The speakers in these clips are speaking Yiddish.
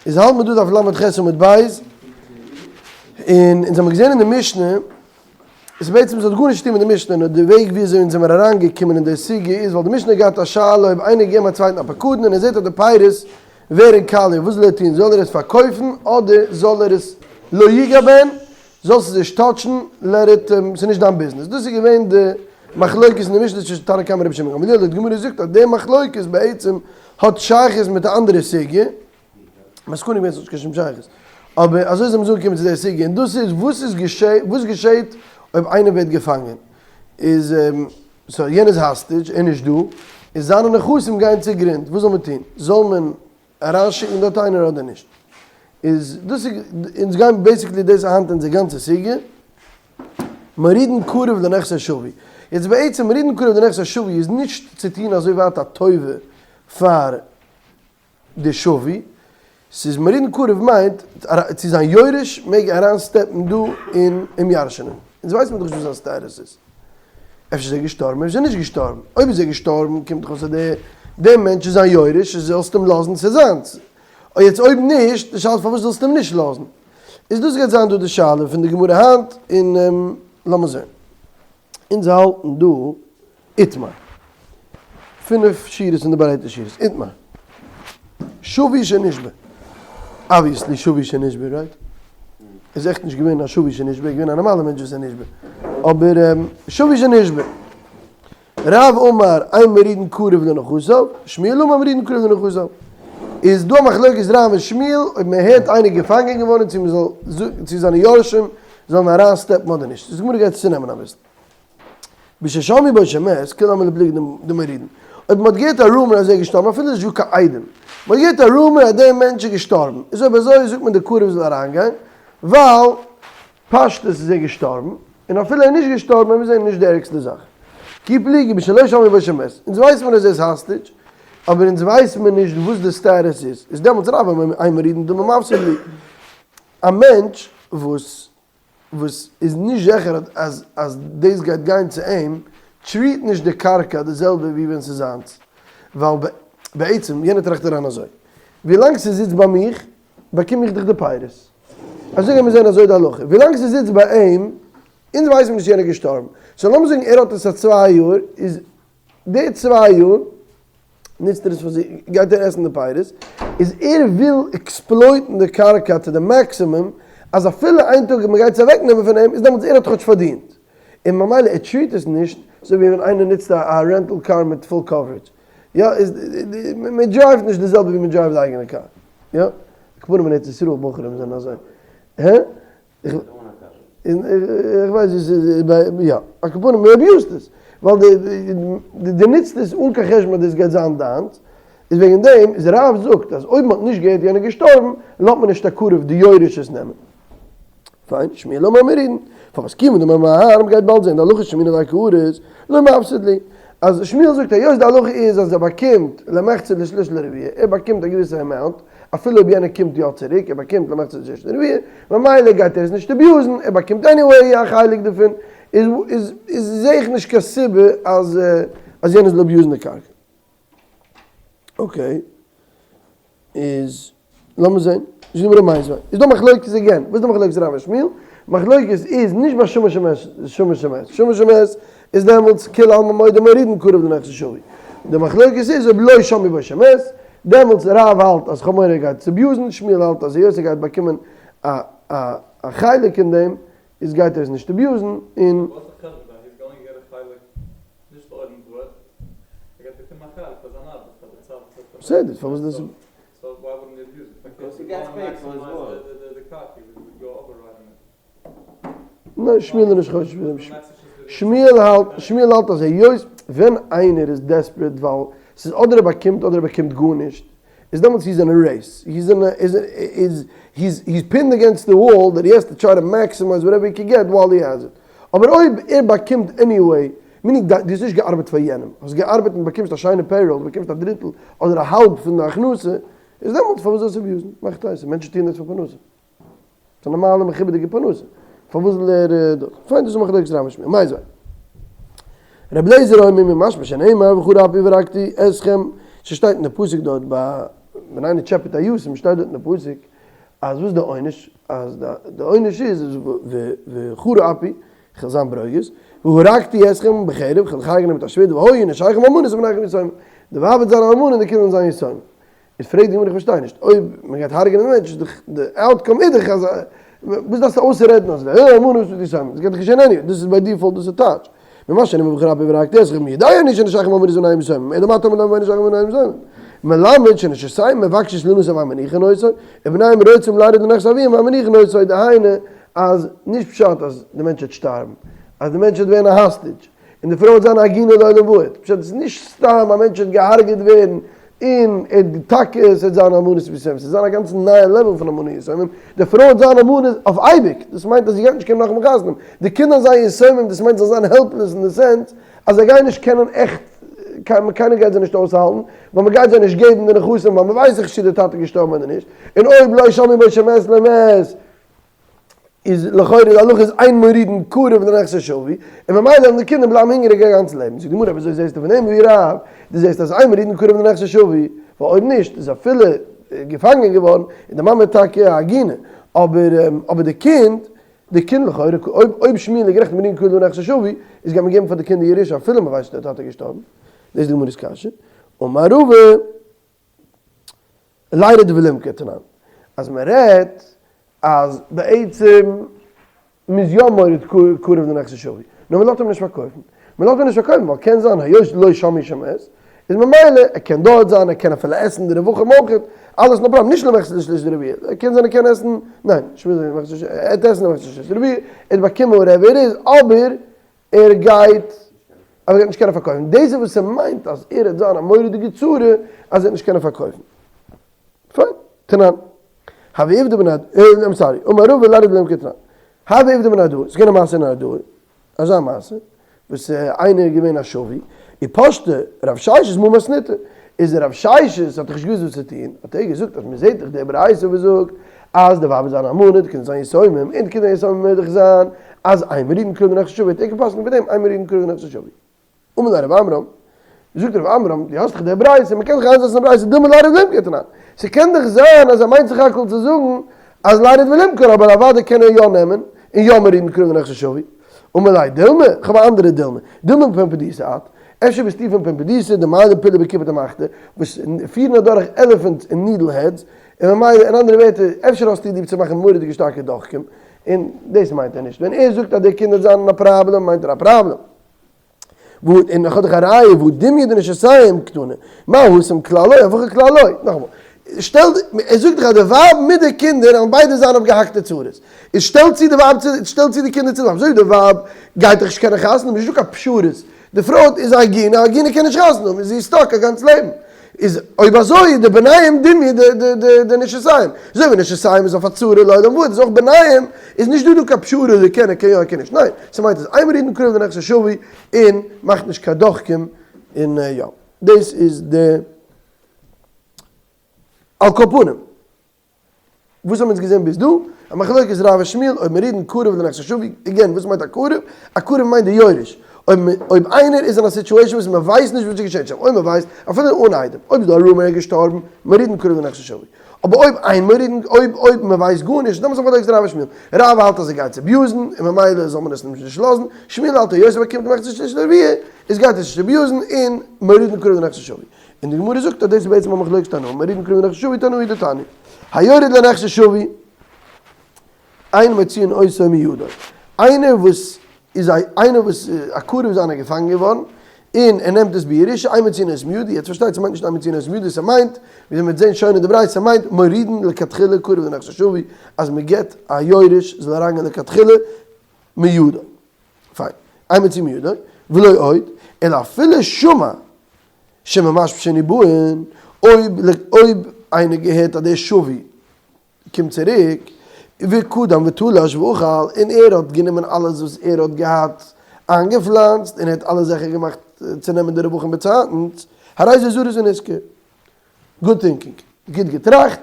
איז האלט מען דא דף ל"ח עמוד ב', און אונז האמיר געזען אין די משנה, איז בעצם עס האט גארנישט צו טון מיט די משנה, נאר די וועג ווי אזוי אונז זעמיר אריין געקומען אין די סוגיא איז ווייל די משנה האט געהאט א שאלה אויב איינער געגעבן א צווייטן א פקדון און ער זעט אז די פירות ווערן קאליע וואס זאל ער טון זאל ער עס פארקויפן אדער זאל ער עס לא יגע בהן זאלסט עס נישט טאטשן let it ס'איז נישט דיין ביזנעס דאס איז געווען די מחלוקת אין די משנה צווישן תנא קמא און רבי שמעון גמליאל די גמרא זאגט אז די מחלוקת בעצם האט שייכות מיט א אנדערע סוגיא. מסקנא געווען ס'האט נישט קיין שום שייכות. אבער אזוי זענען מיר אנגעקומען צו דער סוגיא, און דאס איז וואס איז געשע וואס געשעהט אויב איינער ווערט געפאנגען, איז so יענער איז hostage, ער איז נישט דא, און זיינע נכסים גייען צוגרונד, וואס זאל מען טון? זאל מען אריינשיקן דארט איינער אדער נישט? איז דאס איז אונז גייען basically דאס איז היינט אונזער גאנצע סוגיא, מורידין קרוב לנכסי שבוי. יעצט בעצם מורידין קרוב לנכסי שבוי איז נישט צו טון אזוי ווייט א טובה פאר די שבוי, ס'איז מורידין קרוב מיינט צו זיין יורש מעג אריין step ן דא און אים ירש'נען, אונז ווייסן מיר דאך נישט וואס זיין status איז, אפשר איז ער געשטארבן אפשר איז ער נישט געשטארבן, אויב איז ער געשטארבן קומט דאך אויס אז די מענטש איז זיין יורש זאלסט אים לאזן ס'איז זיינס, יעצט אויב נישט, די שאלה איז פארוואס זאלסטו אים נישט לאזן, איז דאס גייט זיין דא די שאלה פון די גמרא היינט, און לאמיר זען. אונז האלטן דא איתמר. פינף שורות אין די ברייטע שורות. איתמר. שבוי שנשבה. Obviously שבוי שנשבה, right? איז עכט נישט געווען א שבוי שנשבה, איז געווען א נארמאלע מענטש וואס איז נשבה. אבער שבוי שנשבה. רב אמר אין מורידין קרוב לנכסיו, שמואל אמר מורידין קרוב לנכסיו. איז דא א מחלוקת רב און שמואל אויב מען הערט איינער געפאנגען געווארן צו מען זאל צו זיינע יורשים זאלן אריין step ן אדער נישט. די גמרא גייט עס צונעמען אביסל. בששמעו בו שמת, כולי עלמא לא פליגי דמורידין. אויב מען האט געהערט א rumor אז ער איז געשטארבן אפילו איז נישט דא קיין עדים, מען האט געהערט א rumor אז דער מענטש איז געשטארבן, איז אויב אזוי זאגט מען די קרוב זאל אריינגיין, ווייל פשטות איז ער געשטארבן, און אפילו ער איז נישט געשטארבן איז ער נישט די ערגסטע זאך. כי פליגי בשלא שמעו בו שמת, אונז ווייסט מען אז ער איז hostage, אבער אונז ווייסט מען נישט וואס די status איז, איז דעמאלטס רב אמר אין מורידין דילמא מפסיד להו. א מענטש וואס וואס איז נישט זיכער אז אז דאס גייט גיין צו אים, treat נישט די קרקע די זעלבע ווי ווען ס'איז זיינס, ווייל בעצם יענער טראכט אריין אזוי, ווילאנג ס'זיצט ביי מיך באקום איך דאך די פירות. אזוי גייט מען זען אזוי די הלכה, ווילאנג ס'זיצט ביי אים, אונז ווייסן מיר נישט יענער געשטארבן, so לאמיר זאגן ער האט עס א צוויי יאר, איז די צוויי יאר נוצט ער עס פאר זיך, גייט ער עסן די פירות, איז ער וויל exploit ן די קרקע to the maximum, אז אפילו איין טאג מ'גייט עס אוועק נעמען פון אים, איז דעמאלטס ער האט כאטש פארדינט, און ממילא ער treat עס נישט אזוי ווי ווען איינער נוצט א rental car מיט full coverage, יא, איז מען drive ט נישט די זעלבע ווי מען drive ט די אייגענע קאר, יא, כפרים אין ארץ ישראל בחורים זענען אזוי, הע? איך ווייס ווי ס'איז יא, על כל פנים מען abuse ט עס, ווייל די נוצט עס אן קיין חשבון אז דאס גייט זיין דיינס, איז וועגן דעם איז רב זאגט אז אויב מען האט נישט געהערט יענער געשטארבן לאזט מען נישט א קרוב די יורש עס נעמען. פיין, שמואל אמר מורידין, פארוואס כיוון דאמר מר, מ'גייט באלד זען די הלכה שומעין עלי כהרס, לא מפסיד להו, אז שמואל זאגט היות די הלכה איז אז ער באקומט למחצה לשליש לרביע, ער באקומט א געוויסע amount, אפילו אויב יענער קומט יא צוריק, ער באקומט למחצה לשליש לרביע, ממילא גייט ער עס נישט abuse ן, ער באקומט anyway א חלק דערפון, איז איז זעה איך נישט קיין סיבה אז אז יענער זאל abuse ן די קרקע. Okay. איז לאמיר זען, זאגט די גמרא מיתיבי, איז דא מחלוקת again, וואס איז די מחלוקת רב און שמואל? מחלוקת איז נישט ביי שמע שמת, שמע שמת, שמע שמת איז דעמאלטס כולי עלמא מודה מורידין קרוב לנכסי שבוי, די מחלוקת איז אויב לא שמעו בו שמת, דעמאלטס רב האלט אז כ'האב מורא ער גייט עס abuse ן, שמואל האלט אז היות ער גייט באקומען א א א חלק אין דעם, איז גייט ער עס נישט abuse ן, און. נישט לעולם ועד, ער גייט באקומען א חלק פאר זיין ארבעט פאר די צייט וואס ער האט בסדר, פארוואס דאס? ניין, שמואל איז נישט חושש פון דעם. שמואל האלט, שמואל האלט אז היות ווען איינער איז desperate ווייל ס'איז אדער ער באקומט אדער ער באקומט גארנישט, איז דעמאלטס he's אין א race, he's אין א, איז, he's, he's pinned against the wall that he has to try to maximize whatever he can get while he has it. אבער אויב ער באקומט anyway, meaning דו האסט נישט געארבעט פאר יענעם, האסט געארבעט און באקומסט א שיינע payroll, דו באקומסט א דריטל אדער א האלב פון די הכנסה, איז דעמאלטס פארוואס זאלסטו abuse ן? מאכט אויס, מענטשן טוען דאס פאר פרנסה. ס'איז א נארמאלע מכובד'יגע פרנסה. פארוואס זאל ער דאס? פיין, דאס איז מחלוקת רב און שמואל. מיתיבי. רבי אליעזר אומר ממשמע שנאמר ובך רפי והרגתי אתכם, ס'שטייט אין די פסוק דארט ביי. ווען איינער טשעפעט א יתום שטייט דארט אין די פסוק אז וואס איז די עונש? אז די עונש איז וחרה אפי, איך וועל זיין ברוגז, והרגתי אתכם בחרב, איך וועל דיך הרג'נען מיט א שווערד, והיו נשיכם אלמנות ובניכם יתומים, די ווייב וועט זיין א אלמנה און די קינדער וועלן זיין יתומים. איז פרעגט די גמרא איך פארשטיי נישט, אויב מען גייט הרג'נען די מענטש איז דאך די outcome איז דאך אז וואס דארפסטו אויסרעדן אז די אלמנה איז מיט יתומים, דאס גייט דאך געשען anyway, דאס איז by default דאס איז טייטש. ממה שנאמר וחרה אפי והרגתי אתכם יודע אני שנשיכם אלמנות ובניכם יתומים, אלא מה תלמוד לומר והיו נשיכם אלמנות ובניכם יתומים. מלמד שנשותיהם מבקשות לינשא ואין מניחין אותו, ובניהם רוצים לירד לנכסי אביהם ואין מניחין אותו, דהיינו אז נישט פשט אז די מענטש וועט שטארבן, אז די מענטש וועט ווערן א hostage, און די פרוי וועט זיין א עגונה לעולם ועד, פשט איז נישט סתם א מענטש וועט געהארגעט ווערן און ער וועט טאקע עס וועט זיין אלמנות ויתומים, עס וועט זיין א גאנץ נייע level פון אלמנות ויתומים, די פרוי וועט זיין אלמנה אויף אייביג, דאס מיינט אז זי גייט נישט קענען נאכאמאל חתונה האבן, די קינדער זיין יתומים דאס מיינט זיי זיין helpless אין די sense אז זיי גייען נישט קענען עכט, קיינער גייט זיי נישט אויסהאלטן, ווייל מען גייט זיי נישט געבן די נכסים ווייל מען ווייסט דאך נישט צו די טאטע איז געשטארבן אדער נישט, און אויב לא שמעו בו שמת למת. איז לכאורה די הלכה איז אין מורידין קרוב לנכסי שבי, און ממילא וועלן די קינדער בלייבן הונגעריג א גאנץ לעבן. זאגט די גמרא וויאזוי זעסטו פון דעם ווי רב, דו זעסט אז אין מורידין קרוב לנכסי שבי, ווייל אויב נישט איז אפילו געפאנגען געווארן איז די מאמע טאקע א עגונה, אבער אבער די קינד, די קינד לכאורה, אויב אויב שמואל איז גערעכט מורידין קרוב לנכסי שבי, איז גייט מען געבן פאר די קינד די ירושה אפילו מען ווייסט אז די טאטע איז געשטארבן. דאס איז די גמרא'ס קשיא. אמר רבא. לירד ולמכור תנן, אז מען רעדט אז בעצם מען איז יא מוריד קרוב לנכסי שבי, נאר מען לאזט אים נישט פארקויפן, מען לאזט אים נישט פארקויפן ווייל קען זיין היות לא שמעו שמת, איז ממילא ער קען דארט זיין, ער קען אפילו עסן די רווחים אויך, אלעס no problem, נישט למחצה לשליש ולרביע, קען זיין ער קען עסן, ניין, נישט למחצה לשליש, ער וועט עסן למחצה לשליש ולרביע, ער וועט באקומען whatever איז, אבער ער גייט ער גייט נישט קענען פארקויפן, דאס איז וואס ער מיינט אז ער וועט זיין א מורא'דיגע צרה אז ער וועט נישט קענען פארקויפן. פיין, תנן. הוה עובדא בנהרדעא, I'm sorry, אמר רבא לירד ולמכור תנן. הוה עובדא בנהרדעא, ס'איז געווען א מעשה אין נהרדעא, אזא מעשה, וואס איינער איז געווען א שבי, ופשטה רב ששת מול מתניתא, איז רב ששת האט דאך נישט געוואוסט וואס צו טון, האט ער געזאגט אז מ'זעט דאך די ברייתא וואס זאגט אז די ווייב איז אן אלמנה, די קינדער זענען יתומים, און די קינדער יתומים מוז דאך זיין אז אין מורידין קרוב לנכסי שבי, האט ער געפסקנט פון דעם אין מורידין קרוב לנכסי שבי. אמר ליה רב עמרם, זאגט רב עמרם, דו האסט דאך די ברייתא, מ'קען זיך איינזעצן די ברייתא, דילמא לירד ולמכור תנן. ס'קען דאך זיין אז ער מיינט סך הכל צו זאגן אז לירד ולמכור, אבער אוודאי קען ער יא נעמען, און יא מורידין קרוב לנכסי שבי. אמר ליה דילמא, כ'האב א אנדערע דילמא, דילמא מפומבדיתא את, אפשר ביסטו פון פומבדיתא, דמעלי פילי בכיפת המחתה, וואס פירן אדורך elephants און needle heads, און ממילא, אין אנדערע ווערטער, אפשר האסטו ליב צו מאכן מורא'דיגע שטארקע דוחקים, און דאס מיינט ער נישט. ווען ער זאגט אז די קינדער זענען א פראבלעם, מיינט ער א פראבלעם. והוא, און איך האב דיך א ראיה, והא דומיא דנשותיהם קתני, מה התם כלל לא, אף הכא כלל לא. נאכאמאל, שטעל, ער זאגט דיך אז די ווייב מיט די קינדער וועלן ביידע זיין אויף געהאקטע צרות. איז שטעל צו די ווייב צו, שטעל צו די קינדער צו די ווייב. אזוי ווי די ווייב גייט דאך נישט קענען חתונה האבן, נישטא קיין פשרות. די פרוי איז א עגונה, א עגונה קען נישט חתונה האבן, זי איז stuck א גאנץ לעבן. איז אויב אזוי איז די בניהם דומיא די נשותיהם, אזוי ווי נשותיהם איז אויף א צרה לעולם ועד איז אויך בניהם, איז נישט דא דא קיין פשרה די קען ער קען יא ער קען נישט, ניין, ס'מיינט אז אין מורידין קרוב לנכסי שבי און מאכט נישט קיין דוחקים און יא דאס איז די על כל פנים. וואס האבן אונז געזען ביז דא? א מחלוקת רב ושמואל אויב מורידין קרוב לנכסי שבי, again וואס מיינט א קרוב? א קרוב מיינט די יורש, אויב אויב איינער איז אין א situation וואס מען ווייסט נישט וואס איז געשען, אויב מען ווייסט, אפילו אן איידעם, אויב איז דא א rumor ער איז געשטארבן, מורידין קרוב לנכסי שבי, אבער אויב אין מורידין, אויב אויב מען ווייסט גארנישט, דעמאלטס איז א מחלוקת רב ושמואל, רב האלט אז ער גייט עס abuse ן און ממילא זאל מען עס נישט לאזן, שמואל האלט היות ער באקומט מחצית שליש לרביע, איז גייט ער עס נישט abuse ן און מורידין קרוב לנכסי שבי. און די גמרא זאגט אז דאס איז בעצם א מחלוקת תנאים, מורידין קרוב לנכסי שבי תנאי דתניא, היורד לנכסי שבי אין מוציאין אותו מידו, איינער וואס איז א איינער וואס א קרוב זיינער געפאנגען געווארן און ער נעמט עס בירושה אין מוציאין אותו מידו, יעצט פארשטייט ס'מיינט נישט אין מוציאין אותו מידו, ס'מיינט ווי מ'וועט זען שוין אין די ברייתא ס'מיינט מורידין לכתחילה קרוב לנכסי שבי אז מ'געט א יורש זאל אריינגיין לכתחילה מידו. פיין. אין מוציאין מידו, ולא עוד, אלא אפילו שמע שממשמשין ובאין, אויב אויב איינער געהערט אז דער שבי קומט צוריק, וקדם ותלש ואכל, און ער האט גענומען אלעס וואס ער האט געהאט איינגעפלאנצט, און ער האט אלעס זיכער געמאכט צו נעמען די רווחים באצייטנס, הרי זה זריז ונשכר. good thinking. גוט געטראכט,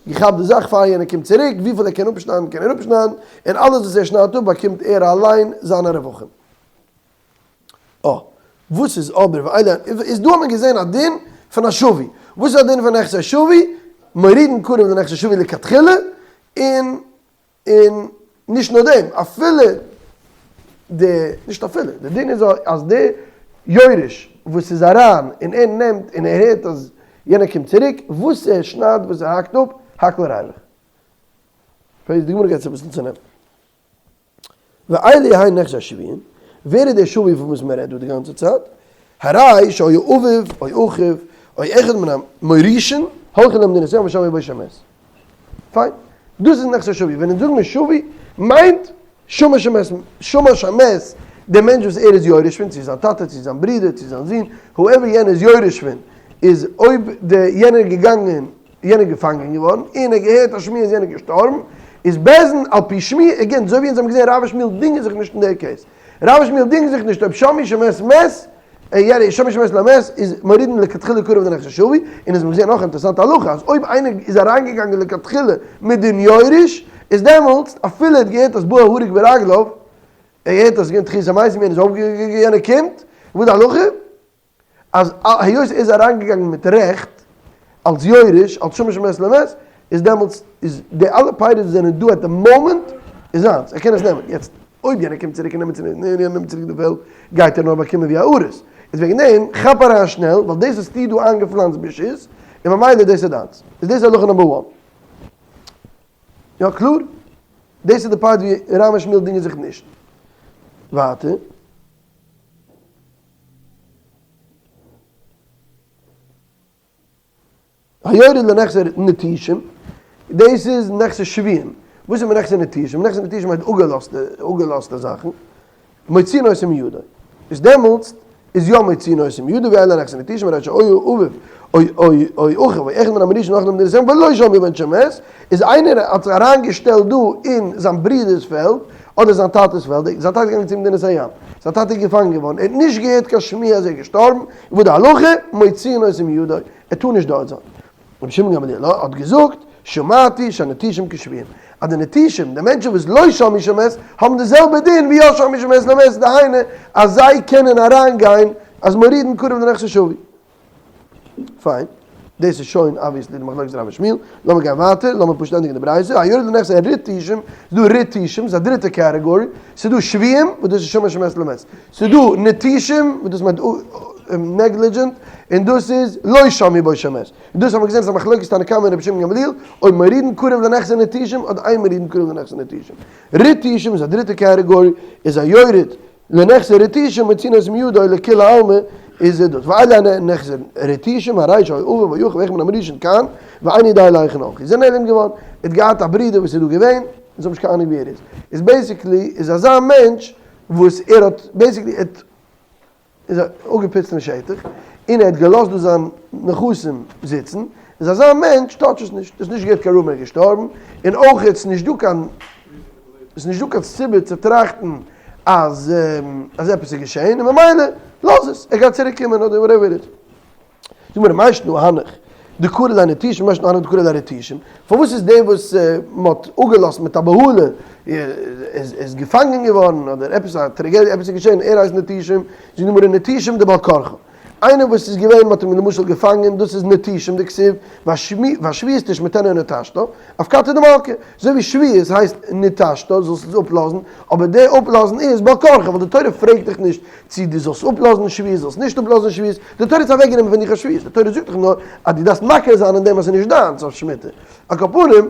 געכאפט די זאך פאר יענער קומט צוריק, וויפיל ער קען אפשניידן קען ער אפשניידן, און אלעס וואס ער שניידט אפ באקומט ער אליין זיינע רווחים. אה. וואס איז אבער ואלה, איז דא האט מען געזען א דין פון א שבי. וואס איז א דין פון נכסי שבי? מורידין קרוב לנכסי שבוי לכתחילה, און און נישט נאר דעם, אפילו די, נישט אפילו, די דין איז אז די יורש וואס איז אריין און ער נעמט און ער הערט אז יענער קומט צוריק, וואס ער שניידט וואס ער האקט אפ, הכל ריווח. פרעגט די גמרא גייט עס אביסל צונעמען. ואלו הן נכסי השבויים, ווער איז דער שבוי פון וואס מען רעדט דא די גאנצע צייט? הרי שהיה אביו או אחיו או אחד מן המורישין הולכין למדינת הים ושמעו בו שמת. פיין. דאס איז נכסי שבוי. ווען אונז זאגן מיר שבוי מיינט שמע שמת, שמע שמת, דער מענטש וואס ער איז יורש פון, צו זיין טאטע, צו זיין ברודער, צו זיין זון, whoever יענער איז יורש פון, איז אויב די יענער איז געגאנגען, יענער איז געפאנגען געווארן, און ער האט געהערט א שמועה אז יענער איז געשטארבן, איז בית דין על פי שמועה, again, אזוי ווי אונז האבן געזען רב ושמואל דינגען זיך נישט אין דער case. רב ושמואל דינגען זיך נישט אויב שמעו שמת מת, יענער שמעו שמת למת איז מורידין לכתחילה קרוב לנכסי שבוי, און אונז האבן געזען נאך א אינטערעסאנטע הלכה אז אויב איינער איז אריינגעגאנגען לכתחילה מיט דעם יורש, איז דעמאלטס אפילו ער האט געהערט אז בא ההרוג ברגליו, ער האט געהערט אז עס איז געווען תחיית המתים יענער איז אויפגעגאנגען יענער קומט, וואס די הלכה? אז היות ער איז אריינגעגאנגען מיט רעכט אלס יורש, אלס שמע שמת למת, איז דעמאלטס איז די אלע פירות וואס זענען דא at the moment איז זיינס, ער קען עס נעמען. יעצט אויב יענער קומט צוריק און נעמט צוריק און יענער נעמט צוריק די פעלד, גייט ער נאר באקומען ווי א אריס. איז וועגן דעם כאפ אריין שנעל, ווייל דאס האסטו דא איינגעפלאנצט ברשות, און ממילא דאס איז דיינס. איז דאס הלכה number one. יא קלאר? דאס איז די part ווי רב און שמואל דינגען זיך נישט. ווייטער. היורד לנכסי נטושים, דאס איז נכסי שבויים, וואס איז מנכסי נטושים? נכסי נטושים מיינט אפגעלאזטע, אפגעלאזטע זאכן, מוציאין אותו מידו, איז דעמאלטס איז יא מוציאין אותו מידו ואלו הן נכסי נטושים הרי שהיה אביו או אחיו או אחד מן המורישין הולכין למדינת הים ולא שמעו בהן שמת, איז איינער האט זיך אריינגעשטעלט דא אין זיין ברודער'ס פעלד, אדער זיין טאטע'ס פעלד, זיין טאטע איז געגאנגען צו מדינת הים, זיין טאטע איז געפאנגען געווארן, ער האט נישט געהערט קיין שמועה אז ער איז געשטארבן, וואס די הלכה, מוציאין אותו מידו, ער טאר נישט דארט זיין. רבי שמעון גמליאל האט געזאגט, שמעתי שהנטושים כשבויים, אז די נטושים, די מענטשן וואס לא שמעו שמת, האבן די זעלבע דין ווי יא שמעו שמת למת, דהיינו אז זיי קענען אריין גיין אז מורידין קרוב לנכסי שבוי. פיין, דאס איז שוין obviously די מחלוקת רב ושמואל, לאמיר גיין ווייטער, לאמיר פשוט ענדיגן די ברייתא, היורד לנכסי רטושים, ס'איז דא רטושים, ס'איז א דריטע category, ס'איז דא שבויים, וואס דאס איז שמע שמת למת, ס'איז דא נטושים, וואס דאס מיינט negligent, און דאס איז לא שמעו בו שמת, און דאס האבן מיר געזען ס'איז א מחלוקת תנא קמא און רבי שמעון גמליאל, אויב מורידין קרוב לנכסי נטושים אדער אין מורידין קרוב לנכסי נטושים. רטושים איז א דריטע category, איז היורד לנכסי רטושים מוציאין אותו מידו לכולי עלמא איז דאס ואלו הן נכסי רטושים הרי שהיה אביו או אחיו או אחד מן המורישין כאן ואינו יודע להיכן הלכו איז ער נעלם געווארן ער האט געהאט א ברודער וואס איז דא געווען און זיי האבן נישט קיין אהנונג ווי ער איז איז basically איז אזא מענטש וואס ער האט basically ער האט איז אפגעפוצט פון שטח און ער האט געלאזט דא זיין נכסים זיצן, איז אזא מענטש touch עס נישט, האסט נישט געהערט קיין rumor ער איז געשטארבן, און אויך איז נישט דא קיין איז נישט דא קיין סיבה צו טראכטן אז אז עפעס איז געשען, און ממילא לאז עס, ער גייט צוריק קומען אדער whatever it is. זאג מיר מאי שנא הנך דקרו ליה נטושים מאי שנא הנך דקרו ליה רטושים, פארוואס איז דער וואס מען האט אפגעלאזט מיט א בהלה איז געפאנגען געווארן אדער עפעס א טראגעדיע עפעס איז געשען ער הייסט נטושים, זאגט די גמרא נטושים דבעל כרחם, איינער וואס איז געווען מען האט אים למשל געפאנגען דאס איז נטושים דכתיב והשבית תשמטנה ונטשתה, אפקעתא דמלכא, אזוי ווי שביעית הייסט נטשתה זאלסט עס אפלאזן, אבער די אפלאזן איז בעל כרחם ווייל די תורה פרעגט דיך נישט צי דו זאלסט אפלאזן שביעית זאלסט נישט אפלאזן שביעית, די תורה האט אוועקגענומען פון דיך א שביעית, די תורה זאגט דיך נאר אז דו דארפסט מכיר זיין אין דעם אז ס'איז נישט דיינס אויף שמיטה. על כל פנים,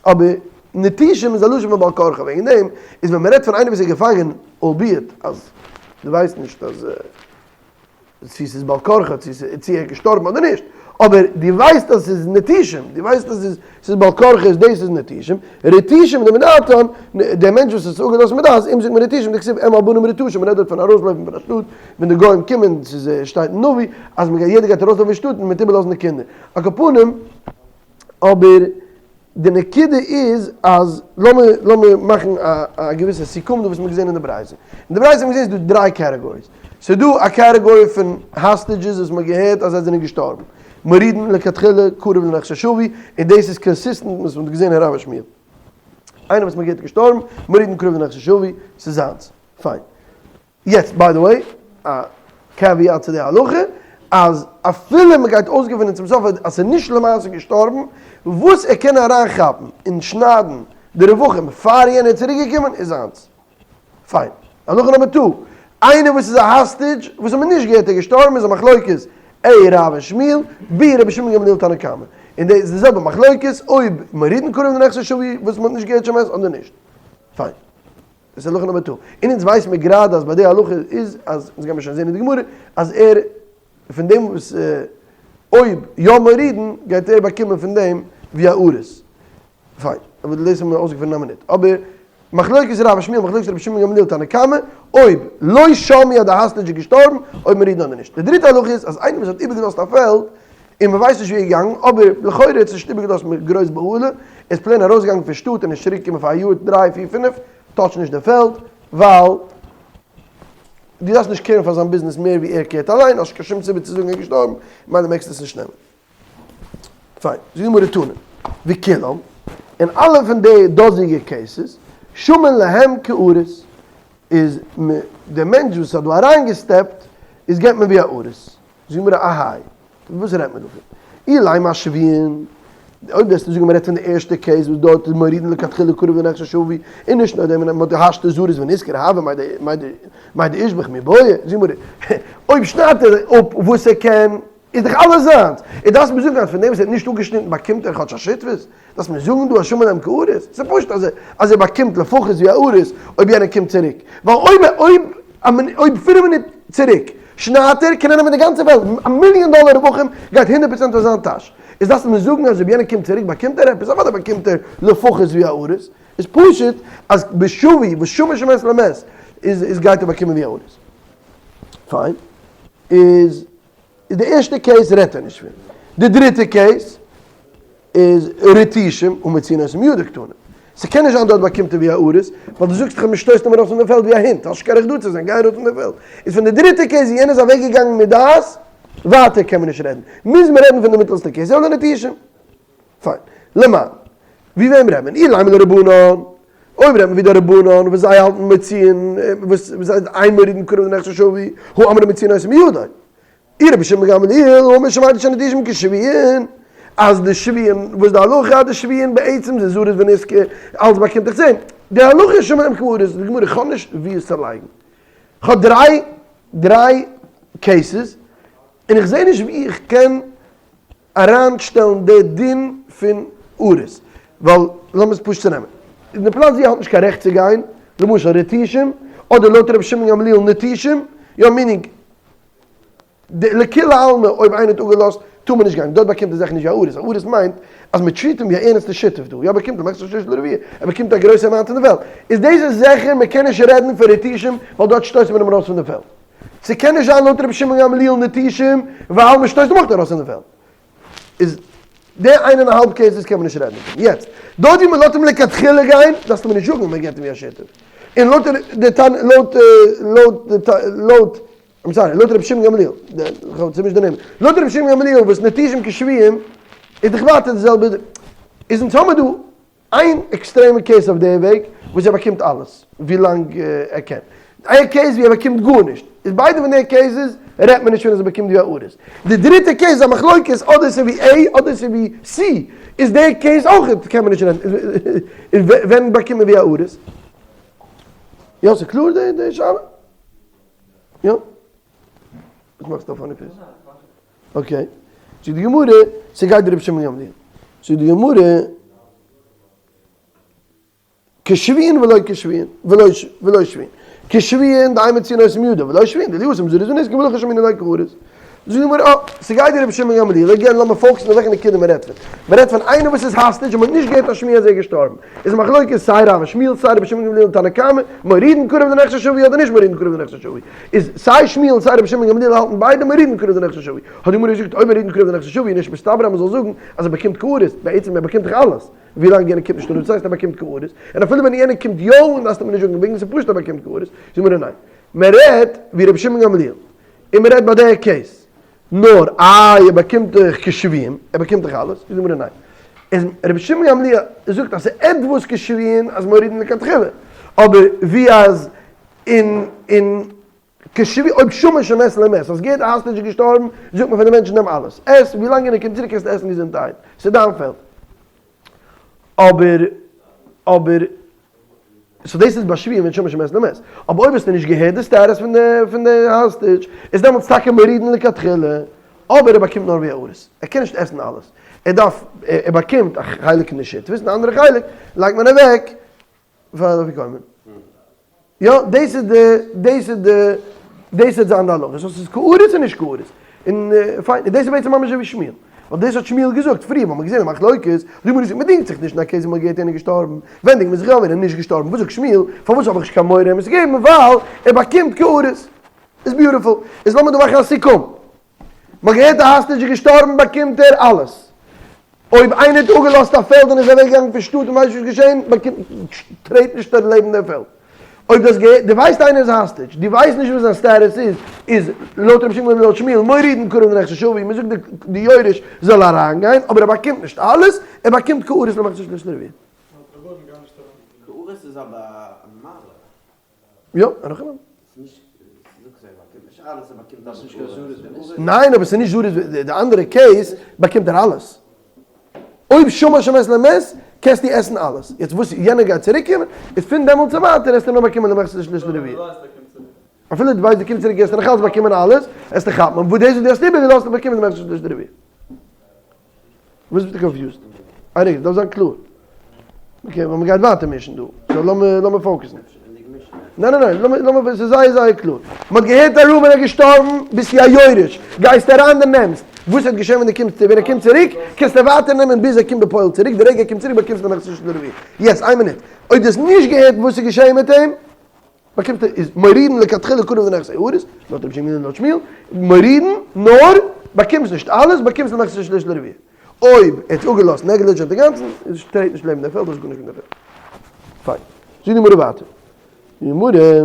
אבער נטושים איז א לשון פון בעל כרחו, וועגן דעם איז ווען מ'רעדט פון איינער וואס איז געפאנגען, albeit אז דו ווייסט נישט אז. צו ס'איז בעל כרחו, צו צו ער איז געשטארבן אדער נישט, אבער דו ווייסט אז ס'איז נטושים, דו ווייסט אז ס'איז ס'איז בעל כרחו איז דאס איז נטושים, רטושים דמדעתן, דער מענטש וואס איז אפגעלאזט מדעת, אים זאגט מען רטושים, דכתיב אם על בנים רטושים, מ'רעדט דארט פון ארויסלויפן פון א שטאט, ווען די גוים קומען, ס'איז שטייט אין נביא, אז מ'גייט יעדער גייט ארויסלויפן פון שטאט און מ'וועט איבערלאזן די קינדער. על כל פנים, אבער די נקודה איז אז לאמיר לאמיר מאכן א א געוויסע סיכום דא וואס מ'האט געזען אין די ברייתא. אין די ברייתא האט מען געזען ס'איז דא דריי categories. ס'איז דא א category פון hostages וואס מ'האט געהערט אז זיי זענען געשטארבן. מורידין לכתחילה קרוב לנכסי שבוי, און דאס איז consistent מיט וואס מ'האט געזען אין רב ושמואל. איינער וואס מ'האט געהערט איז געשטארבן, מורידין קרוב לנכסי שבוי, ס'איז זיינס. פיין. יעצט by the way, א caveat צו די הלכה, אז אפילו מען גייט אויסגעפינען צום סוף אז ס'איז נישט למעשה געשטארבן, וואס ער קען אריינכאפן און שניידן די רווחים פאר יענער איז צוריקגעקומען איז זיינס. פיין. הלכה number two, איינער וואס איז א hostage וואס האט מען נישט געהערט ער איז געשטארבן איז א מחלוקת A רב און שמואל, B רבי שמעון גמליאל תנא קמא. און דאס איז די זעלבע מחלוקת אויב מורידין קרוב לנכסי שבוי וואס מען האט נישט געהערט שמת אדער נישט. פיין. דאס איז הלכה number two. און אונז ווייסן מיר גראדע אז ביי די הלכה איז אז, אונז גיימיר שוין זעהן אין די גמרא, אז ער פון דעם וואס אויב יא מורידין גייט ער באקומען פון דעם ווי א ארוס. פיין. אבער דאס האבן מיר אויסגעפונען אין א מינוט. אבער מחלוקת רב ושמואל מחלוקת רבי שמעון גמליאל תנא קמא, אויב לא שמעו אז די hostage איז געשטארבן, אויב מורידין אדער נישט. די דריטע הלכה איז אז איינער וואס האט איבערגעלאזט א פעלד און מען ווייסט נישט ווי ער איז געגאנגען, אבער לכאורה האט עס נישט איבערגעלאזט מיט גרויס בהלה, ער איז plain ארויסגעגאנגען פון שטאט און נישט צוריק געקומען פאר א יאר, דריי, פיר, פינף, touch נישט די פעלד, ווייל דו דארפסט נישט care ן פאר זיין ביזנעס מער ווי ער care ט אליין, האסט נישט קיין שום סיבה צו זאגן ער איז געשטארבן, ממילא מעגסטו עס נישט נעמען. פיין, זאגט די גמרא תנא, וכולם, און אלע פון די דאזיגע cases, שמין להם כארוס, איז די מענטש וואס האט דא אריינגע step ט, איז געבט מען ווי א ארוס. זאגט די גמרא אהייא, וואס רעדט מען דא פון? אילימא אשבויין, אויב וועסטו זאגן מען רעדט פון די ערשטע case וואס דארט איז מורידין לכתחילה קרוב לנכסי שבוי, און נישט נאר דעם, מען האט השתא זריז ונשכר הוה מאי דאישבח מיבעיא, זאגט די גמרא, אויב שניידט ער אפ וואס ער קען, איז דאך אלעס זיינס! און דארפסט מיר זאגן אז פון דעם וואס ער האט נישט אפגעשניטן באקומט ער כאטש א שותפות? דארפסט מיר זאגן דא אז שמין להם כארוס? ס'איז פשוט אז אז ער באקומט לפחות ווי א ארוס אויב יענער קומט צוריק. ווייל אויב אויב אויב פינף מינוט צוריק שניידט ער, קען ער נעמען די גאנצע וועלט, א מיליאן דאלער רווחים גייט הונדערט פראצענט אין זיין טאש. איז דארפסטו מיר זאגן אז אויב יענער קומט צוריק באקומט ער עפעס? אוודאי באקומט ער לפחות ווי א ארוס. איז פשוט אז בשבי וואס שמע שמת למת איז איז גייט ער באקומען ווי א ארוס. פיין. איז איז די ערשטע case רעדט ער נישט פון. די דריטע case איז רטישים ומוציאין אותן מידו קתני. ס'קען נישט זיין דארט באקומט ער ווי א ארוס, ווייל דו זאגסט דאך אז מ'שטויסט אים ארויס פון די פעלד ווי א הונט, האסט נישט קיין רעכט דא צו זיין, גיי ארויס פון די פעלד. איז פון די דריטע case ווי יענער איז אוועקגעגאנגען מיט דעת, ווייטער קען מען נישט רעדן. מוז מען רעדן פון די מיטעלסטע case, אלא נטישים. פיין. למאן. ווי וועם רעדט מען? אילימא לרבנן. אויב רעדט מען ווי די רבנן וואס זיי האלטן מוציאין, וואס זיי אין מורידין קרוב לנכסי שבוי, הא אמרי מוציאין אותן מידו. אי רבי שמעון גמליאל האמר שמעתי שהנטישים כשבויין, אז די שבויין, וואס די הלכה אז די שבויין בעצם זענען זריז ונשכר, אלץ באקומט איך צען. די הלכה איז שמין להם כארוס, די גמרא איך האב נישט ווי עס צו לייגן. כ'האב דריי דריי cases, און איך זע נישט ווי איך קען אריינשטעלן די דין פון ארוס, ווייל לאמיר עס פשוט צונעמען, אין די פלאץ ווי ער האט נישט קיין רעכט צו גיין, למשל רטישים, אדער לויט רבי שמעון גמליאל נטישים, יא meaning, לכולי עלמא אויב איינער האט אפגעלאזט טאר מען נישט גיין, דארט באקומט ער זיכער נישט ווי א ארוס, א ארוס מיינט אז מען treat אים ווי א ערנסטע שותף דא, יא באקומט ער מחצה שליש לרביע, ער באקומט א גרויסע amount אין די וועלט, איז דאס איז זיכער מען קען נישט רעדן פון רטישים ווייל דארט שטויסט מען אים ארויס פון די פעלד. ס'קען נישט זיין לויט רבי שמעון גמליאל נטישים ווייל מ'שטויסט אים אויך ארויס אין די פעלד. איז די איין און א האלב cases קען מען נישט רעדן דערפון. יעצט, דארט ווי מ'לאזט אים לכתחילה גיין, דארפסטו מיר נישט זאגן מ'געט אים ווי א שותף. און לויט די תנא, לויט לויט לויט, I'm sorry, לויט רבי שמעון גמליאל, כ'האב צומישט די נעמען, לויט רבי שמעון גמליאל וואס נטישים כשבויים איז דאך ווייטער די זעלבע, איז אונז האמיר דא איין עקסטרעמע case אויף די וועג וואס ער באקומט אלעס ווילאנג ער קען, איין case ווי ער באקומט גארנישט, איז ביידע פון די cases רעדט מען נישט פון אז ער באקומט ווי א ארוס. די דריטע case איז א מחלוקת אדער ס'איז ווי A אדער ס'איז ווי C, איז די case אויך קען מען נישט רעדן, איז ווען באקומט מען ווי א ארוס? יא ס'איז קלאר די שאלה? יא? וואס מאכסטו א funny face? Okay, זאגט די גמרא, ס'גייט דער רבי שמעון גמליאל, זאגט די גמרא, כשבויין ולא כשבויין, ולא שבויין, כשבויין דאין מוציאין אותן מידו, ולא שבויין דאילו אתו זריז ונשכר והלכך שמעינן ליה כארוס. זאגט די גמרא, אה, ס'גייט דער רבי שמעון גמליאל, again לאמיר focus ן אויף וועלכע נקודה מ'רעדט פון. מ'רעדט פון איינער וואס איז hostage און מ'האט נישט געהערט א שמועה אז ער איז געשטארבן. איז מחלוקת סיי רב ושמואל סיי רבי שמעון גמליאל תנא קמא, מורידין קרוב לנכסי שבוי אדער נישט מורידין קרוב לנכסי שבוי. איז סיי שמואל און סיי רבי שמעון גמליאל האלטן ביידע מורידין קרוב לנכסי שבוי. האט די גמרא געזאגט אויב מורידין קרוב לנכסי שבוי איז נישט מסתבר אז מ'זאל זאגן אז ער באקומט כארוס, בעצם ער באקומט דאך אלעס, ווילאנג יענער קומט נישט אן, דאס הייסט ער באקומט כארוס, און אפילו ווען יענער קומט יא אן דארפסטו מיר נישט זאגן וועגן ס'איז פשוט ער באקומט כארוס, זאגט די גמרא ניין. מ'רעדט ווי רבי שמעון גמליאל, און מ'רעדט ביי די case. נאר איי ער באקומט דאך כשבויים, ער באקומט דאך אלעס, זאגט די גמרא ניין. איז רבי שמעון גמליאל זאגט אז ס'איז עטוואס כשבויים אז מורידין לכתחילה, אבער ווי אז אין אין. כשבוי אויב שמע שמת למת, האסט געהערט די hostage איז געשטארבן, זאגט מען פאר די מענטשן נעם אלעס, עס, ווי לאנג יענער קומט צוריק קענסטו עסן געזונטערהייט, ס'איז דיין פעלד. אבער, אבער, so דאס איז ביי שבויים ווען שמע שמת למת. אבער אויב האסטו נישט געהערט די status פון די פון די hostage, איז דעמאלטס טאקע מורידין לכתחילה, אבער ער באקומט נאר ווי א אריס, ער קען נישט עסן אלעס, ער דארף, ער באקומט א חלק אין די שותפות און די אנדערע חלק לייגט מען אוועק פאר די אפיקומן. יא, דאס איז די, דאס איז די, דאס וועט זיין די הלכה. so ס'איז כאריס און נישט כאריס. און פיין, דאס איז בעצם ממש אזוי ווי שמואל. ווייל דאס האט שמואל געזאגט פריער, ווייל מ'האט געזען די מחלוקת, די גמרא זאגט מ'דינגט זיך נישט אין א case ווי מ'האט געהערט איינער געשטארבן, ווען דינגט מען זיך יא ווען ער איז נישט געשטארבן? וואס זאגט שמואל? פארוואס האב איך נישט קיין מורא אים עס געבן? ווייל ער באקומט כאריס. איז beautiful. איז לאמיר דא מאכן א סיכום. מ'האט געהערט א hostage איז געשטארבן באקומט ער אלעס. אויב איינער האט אפגעלאזט א פעלד און איז אוועק געגאנגען פון שטאט און ווייסט נישט וואס געשען, באקומט טרעט נישט ער לעבן דעם פעלד. אויב דו האסט געהערט, דו ווייסט איינער איז hostage, דו ווייסט נישט וואס זיין status איז, איז לויט רבי שמעון לויט שמואל מורידין קרוב לנכסי שבוי, מ'זאגט די די יורש זאל אריינגיין, אבער ער באקומט נישט אלעס, ער באקומט כאריס למחצה שליש לרביע. כאריס איז אבער א מעלה. יא, אין הכי נמי. ניין אבער ס'איז נישט זריז די אנדערע case באקומט ער אלעס. אויב שמע שמת למת קענסטו עסן אלעס. יעצט וואס יענער גייט צוריק קומען איז פון דעמאלטס און ווייטער עסטו נאר באקומען למחצה לשליש לרביע. אפילו דו ווייסט דו קומסט צוריק גייסטו נאך אלץ באקומען אלעס, עסטו כאפן וואס דאס וואס דו האסט איבערגעלאזט און באקומען למחצה לשליש לרביע. וואס ביסטו confused? איין רגע, ס'דארף זיין קלאר. okay, ווייל מ'גייט ווייטער מישן דא. so לאמיר לאמיר focus ן. ניין ניין ניין, לאמיר לאמיר, ס'איז זייער זייער קלאר. מ'האט געהערט א ראובן איז געשטארבן, ביסטו א יורש. גייסט אריין די נעמסט. וואס וועט געשען ווען דו קומסט ווען ער קומט צוריק? קענסטו ווייטער נעמען ביז ער קומט בפועל צוריק, די רגע ער קומט צוריק באקומסטו למחצה לשליש לרביע. יעצט איין מינוט. אויב דו האסט נישט געהערט וואס איז געשען מיט אים, באקומט ער איז מורידין לכתחילה קרוב לנכסי אריס, לויט רבי שמעון און לויט שמואל, מורידין נאר באקומסט נישט אלעס, באקומסט למחצה שליש לרביע. אויב ער האט אפגעלאזט negligent אינגאנצן, איז טרעט נישט לעבן דעם פעלד, דאס איז גארנישט מיט דעם פעלד. פיין. זאגט די גמרא ווייטער. די גמרא,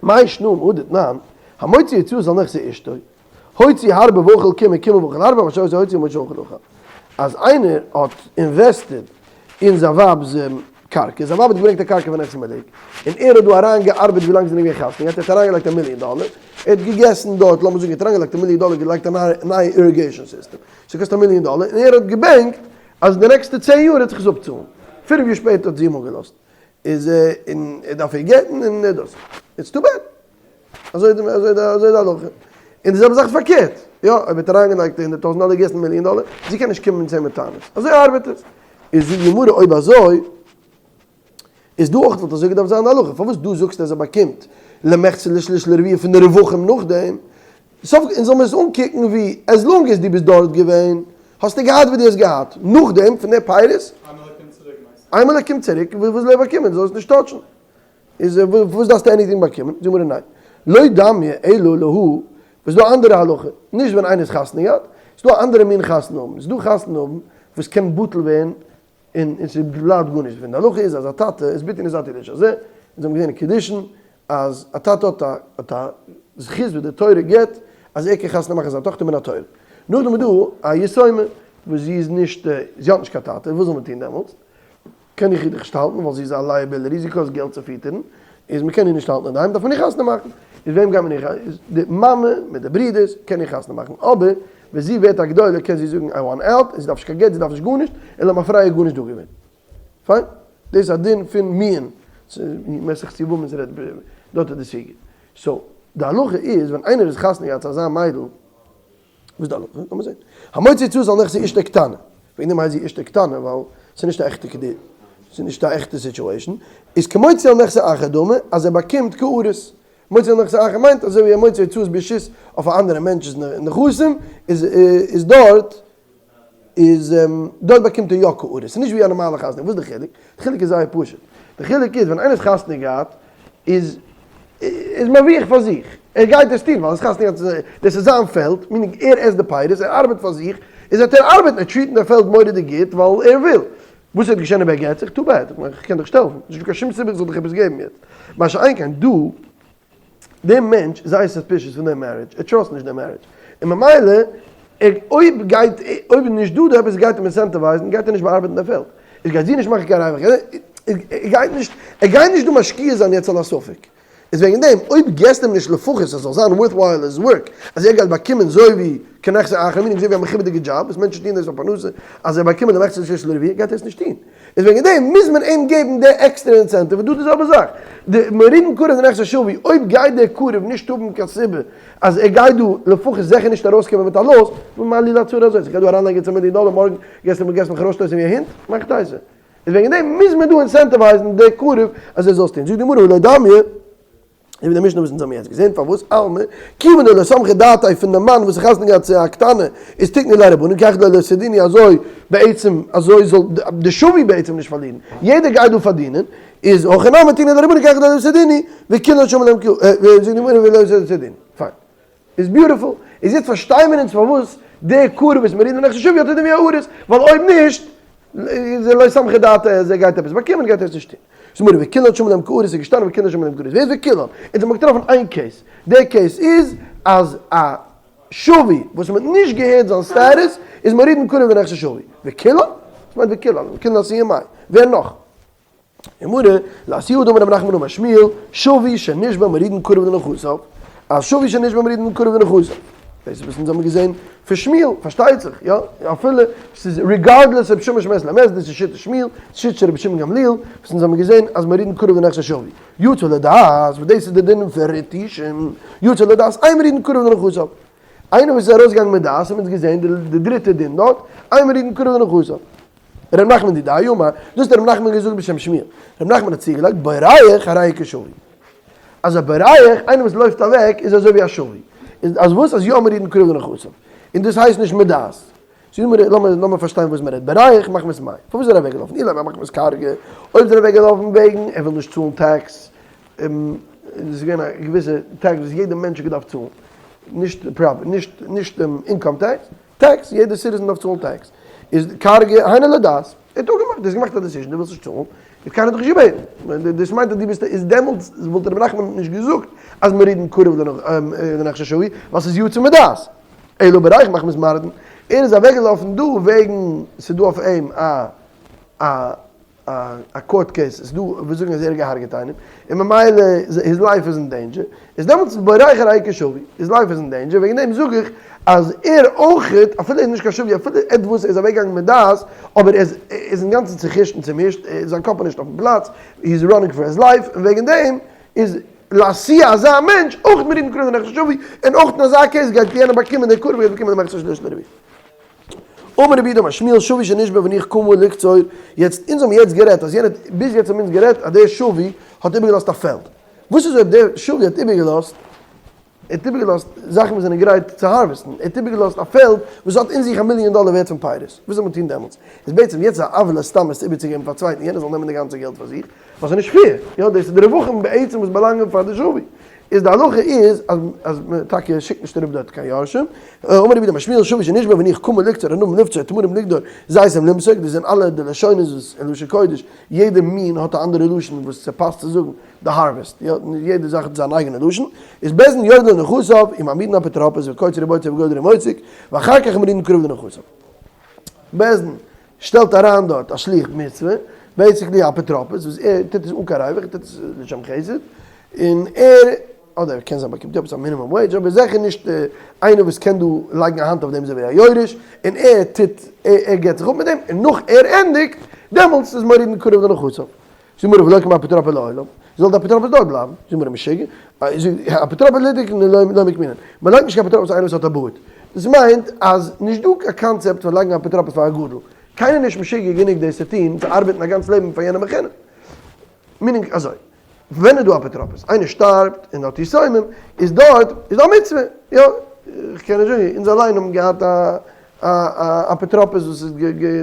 מאי שנא מהא דתנן, המוציא הוצאות על נכסי אשתו, הוציא הרבה ואכל קימעא קימעא ואכל הרבה, מה שעושה הוציא מוציא ואכל אכל. אז איינער האט invested אין זיין ווייב'ס קרקע, זיין ווייב האט געברענגט א קרקע פון נכסי מלוג, און ער האט דא אריין געארבעט ווי לאנג זיי זענען געווען חתונה געהאט, ער האט אריינגעלייגט א מיליאן דאלער, ער האט געגעסן דארט, לאמיר זאגן ער האט אריינגעלייגט א מיליאן דאלער געלייגט א נייע irrigation system, ס'קאסט א מיליאן דאלער, און ער האט געבענקט אז אין די נעקסטע צען יאר וועט זיך עס אפצאלן, פינף יאר שפעטער האט זי אים אפגעלאזט, איז ער און ער דארף איר גט'ן און דאס, it's too bad. אזוי איז אזוי אזוי איז די הלכה. און די זעלבע זאך איז פארקערט. יא, אויב האט אריינגעלייגט הונדערט טויזנט דאלער געגעסן מיליאן דאלער, זי קען נישט קומען צו אים מיט טענות. אזוי ארבעט עס. איז זאגט די גמרא אויב אזוי, איז דא אויך וואלט אזוי געדארפט זיין די הלכה. פארוואס דא זאגסטו אז ער באקומט למחצה לשליש לרביע פון די רווחים נאכדעם? סוף אונז זאל מיר עס אנקוקן ווי as long as דו ביסט דארט געווען, האסטו געהאט וואס דו האסט געהאט. נאכדעם פון די פירות. איינמאל ער קומט צוריק מיינסטו? איינמאל ער קומט צוריק, וואס זאל ער באקומען? זאל עס נישט touch ן. איז וואס דארפסטו anything באקומען? זאג מיר ניין. לא דמיא אלא להא, וואס איז דא א אנדערע הלכה, נישט ווען איינער איז חתונה געהאט, ס'איז דא א אנדערע מין חתונה האבן, ס'איז דא חתונה האבן וואס קען בטל ווערן און און ס'בלייבט גארנישט דערפון, די הלכה איז אז א טאטע איז בתי נשאתי לאיש הזה, אונז האבן געזען אין קידושין אז א טאטע האט א האט א זכות וואס די תורה גיבט אז ער קען חתונה מאכן זיין טאכטער מן התורה. נאכדעם איז דא א יתומה וואס זי איז נישט זי האט נישט קיין טאטע, וואס זאל מען טון דעמאלטס? קען איך איר דאך נישט האלטן ווייל זי איז א liability, זי קאסט געלט צו פיטערן, איז מען קען איר נישט האלטן אינדערהיים דארף מען איר חתונה מאכן, איז וועם גייט מען איר איז די מאמע מיט די ברודערס קען איר חתונה מאכן, אבער ווען זי ווערט א גדולה קען זי זאגן I want out, און זי דארף נישט קיין גט, זי דארף נישט גארנישט, און למפרע איז גארנישט דא געווען. פיין, דאס איז א דין פון מיאון, מסכת יבמות רעדט דארט איז די סוגיא. so, די הלכה איז ווען איינער איז חתונה געהאט צו אזא מיידל, וואס איז די הלכה? לאמיר זען. המוציא הוצאות על נכסי אשתו קטנה. וועגן דעם הייסט זי אשתו קטנה, ווייל ס'איז נישט א עכטע קדי, ס'איז נישט א עכטע situation. איז כמוציא על נכסי אחר דמי, אז ער באקומט כאריס. מוציא על נכסי אחר מיינט אזוי ווי ער מוציא הוצאות ברשות אויף א אנדערע מענטש'ס נכסים, איז איז דארט איז דארט באקומט ער יא כאריס. ס'איז נישט ווי א נארמאלע חתונה. וואס איז די חילוק? די חילוק איז זייער פשוט. די חילוק איז ווען איינער האט חתונה געהאט איז איז מרוויח פאר זיך. ער גייט עס טון ווייל ער איז חתונה געהאט דאס איז זיין פעלד, meaning ער עסט די פירות, ער ארבעט פאר זיך, איז וועט ער ארבעטן, ער treat ן די פעלד מורא'דיג גוט ווייל ער וויל. וואס וועט געשען אויב ער גט זיך? too bad, איך מיין איך קען דיך נישט העלפן, נישטא קיין שום סיבה איך זאל דיך עפעס געבן יעצט. מה שאין כן דא. דער מענטש איז זייער suspicious פון דעם marriage, ער trust נישט דעם marriage, און ממילא אויב גייט אויב איז נישט דא דא עפעס גייט אים incentivize ן גייט ער נישט באארבעטן די פעלד, איז גייט זי נישט מאכן קיין רווח, ער גייט נישט ער גייט נישט דא משקיע זיין יעצט על הספק. איז וועגן דעם אויב געסט אים נישט לפחות עס זאל זיין worthwhile his work אז ער גייט באקומען זוי ווי כנכסי אחרים meaning זוי ווי א מכובד'יגע דזשאב וואס מענטשן טוען דאס פאר פרנסה אז ער באקומען די מחצה שליש לרביע גייט ער עס נישט טון. איז וועגן דעם מוז מען אים געבן די עקסטערע incentive און דא די זעלבע זאך די מורידין קרוב לנכסי שבוי אויב גייט דער קרוב נישט האבן קיין סיבה אז ער גייט דא לפחות זיכער נישט ארויסקומען מיט א loss, ומה לי לצרה הזאת, איך גיי דא אריינלייגן יעצט א מיליאן דאלער מארגן גייסטו מיך ארויסשטויסן ווי א הונט? מאך טייסע. איז וועגן דעם מוז מען דא incentivize ן די קרוב אז ער זאל עס טון. זאגט די גמרא ולא דמיא, אזוי ווי די משנה וואס אונז האבן יעצט געזען, פארוואס אלמא כיוון דלא סמכא דעתיה פון די מאן וואס איז חתונה געהאט צו א קטנה איז תיקנו ליה רבנן כך דלא להפסדינהו אזוי בעצם אזוי זאל די שבוי בעצם נישט פארלירן, יעדער גייט דא פארדינען, איז הכא נמי תיקנו ליה רבנן כך דלא להפסדינהו וכולן שמע להם זאגט די גמרא ולא להפסדינהו. פיין. איז beautiful. איז יעצט פארשטיי מיר אונז פארוואס די קרוב וואס מורידין לנכסי שבוי האט ער דין ווי א ארוס, ווייל אויב נישט איז ער לא סמכא דעתיה אז ער גייט עפעס באקומען גייט ער עס נישט טון. זאגט מיר וכולן שמו להם כארוס איז געשטאנען וכולן שמו להם כארוס ווער איז וכולן? אונז האבן געטראפן איין case, די case איז אז א שבוי וואס מען האט נישט געהערט זיין סטעטוס איז מורידין קרוב לנכסי שבוי. וכולן? וואס מיינט וכולן? וכולן לאתויי מאי? ווער נאך? גמרא, לאתויי דאמר רב נחמן אמר שמואל, שבוי שנשבה מורידין קרוב לנכסיו, א שבוי שנשבה מורידין קרוב לנכסיו. דאס איז וואס אונז האבן געזען פון שמואל, פארשטייט זיך, יא, אפילו ס'איז regardless אויב שמש מת למת, דאס איז שיטת שמואל, שיטת רבי שמעון גמליאל, וואס אונז האבן געזען אז מורידין קרוב לנכסי שבוי. יצא לדעת, וואס דאס איז די דין פון רתישין, יצא לדעת, אין מורידין קרוב לנכסיו. איינער וואס איז ארויסגעגאנגען מיט דעת, האבן אונז געזען די דריטע דין דארט, אין מורידין קרוב לנכסיו. ר' נחמן דידיה אמר, דאס האט ר' נחמן געזאגט בשם שמואל. ר' נחמן האט צוגעלייגט, בורח הרי כשבוי. אז א בורח, איינער וואס לויפט אוועק, איז אזוי ווי א שבוי. איז אז וואס? אז יא מורידין קרוב לנכסיו. און דאס הייסט נישט מדעת. לאמיר פארשטיין וואס מען רעדט. בורח מחמת מאי. פארוואס איז ער אוועקגעלאפן? אילימא מחמת כרגא. אויב איז ער אוועקגעלאפן וועגן ער וויל נישט צאלן tax. און עס איז געווען א געוויסע tax וואס יעדער מענטש האט געדארפט צאלן. נישט property, נישט income tax. Tax, יעדער citizen דארף צאלן tax, איז כרגא היינו לדעת, ער האט אפגעמאכט, דו האסט געמאכט א decision, דו ווילסט נישט צאלן, האט קיינער דיך נישט געבעטן, דאס מיינט אז דו ביסט, איז דעמאלטס וואלט רבי נחמן נישט געזאגט אז מורידין קרוב לנכסי שבוי, ווייל ס'איז יצא מדעת, אלא בורח מחמת מרדין, ער איז אוועקגעלאפן דא וועגן ס'איז דא אויף אים א א א court case, ס'איז דא וואס זאגן אז ער האט געהארגעט איינעם, און ממילא his life איז אין danger, איז דעמאלטס איז בורח הרי כשבוי, his life איז אין danger, וועגן דעם זאג איך אז ער אויכעט, אפילו ער איז נישט קיין שבוי, אפילו עטוואס ער איז אוועקגעגאנגען מיט דעת, אבער ער איז אינגאנצן צוחישט און צומישט, זיין קאפ איז נישט אויפן פלאץ, he is running for his life, און וועגן דעם איז לאתויי אזא מענטש אויך מורידין קרוב לנכסי שבוי, און אויך אין אזא case גייט יענער באקומען, דער קרוב גייט באקומען די מחצה שליש לרביע. אמר רב יהודה אמר שמואל שבוי שנשבה והניח קמה לקצור, יעצט אונז האבן יעצט גערעדט אז יענער האט, ביז יעצט האבן אונז גערעדט אז דער שבוי האט איבערגעלאזט א פעלד, וואס איז אויב דער שבוי האט איבערגעלאזט, ער האט איבערגעלאזט זאכן וואס זענען גרייט צו harvest ן, ער האט איבערגעלאזט א פעלד וואס האט אין זיך א מיליאן דאלער ווערט פון פירות, וואס זאל מען טון דעמאלטס? איז בעצם יעצט א עוולה סתם עס איבערצוגעבן פאר א צווייטן יענער זאל נעמען די גאנצע געלט פאר זיך, ווייל ס'איז נישט fair, יא דאס איז די רווחים בעצם וואס באלאנגען פאר די שבוי. איז די הלכה איז אז אז מען טאקע שיקט נישט אראפ דארט קיין יורשים, אמר רב יהודה אמר שמואל שבוי שנשבה והניח קמה לקצור ענבים לבצור תמרים לגדור זיתים למסוק, דאס זענען אלע די לשונות וואס אין לשון קודש יעדע מין האט א אנדערע לשון וואס ס'פאסט צו זאגן די harvest, יא יעדע זאך האט זיין אייגענע לשון, איז בית דין יורד לנכסיו ומעמידין אפוטרופוס וקוצר ובוצר וגודר ומוסק, ואחר כך מורידין קרוב לנכסיו. בית דין שטעלט אריין דארט א שליח מצוה, basically א אפוטרופוס וואס ער טוט עס אן קיין ריווח, ער טוט עס לשם חסד, און ער, אדער קען זיין באקומט יא עפעס א minimum wage, אבער זיכער נישט איינער וואס קען דא לייגן א האנט אויף דעם אזוי ווי א יורש, און ער טוט, ער געבט זיך אפ מיט דעם, און נאך ער ענדיגט, דעמאלטס איז מורידין קרוב לנכסיו. זאג מיר ולא כמו אפוטרופא לעולם, זאל די אפוטרופוס דארט בלייבן? זאג מיר משוגע, אפוטרופוס לדיק לא מקמינן, מען לייגט נישט קיין אפוטרופוס איינער וואס האט א בארד, דאס מיינט אז נישט דא קיין קאנצעפט פון לייגן אפוטרופוס פאר א גדול, קיינער נישט משוגע גענוג דאס צו טון, צו ארבעטן א גאנץ לעבן פאר יענעם בחינם. meaning אזוי, ווען איז דא אפוטרופוס? איינער שטארבט און האט יתומים, איז דארט איז דא א מצוה, יא, איך קען נישט זאגן, אונז אליין האבן געהאט א א אפוטרופוס וואס האט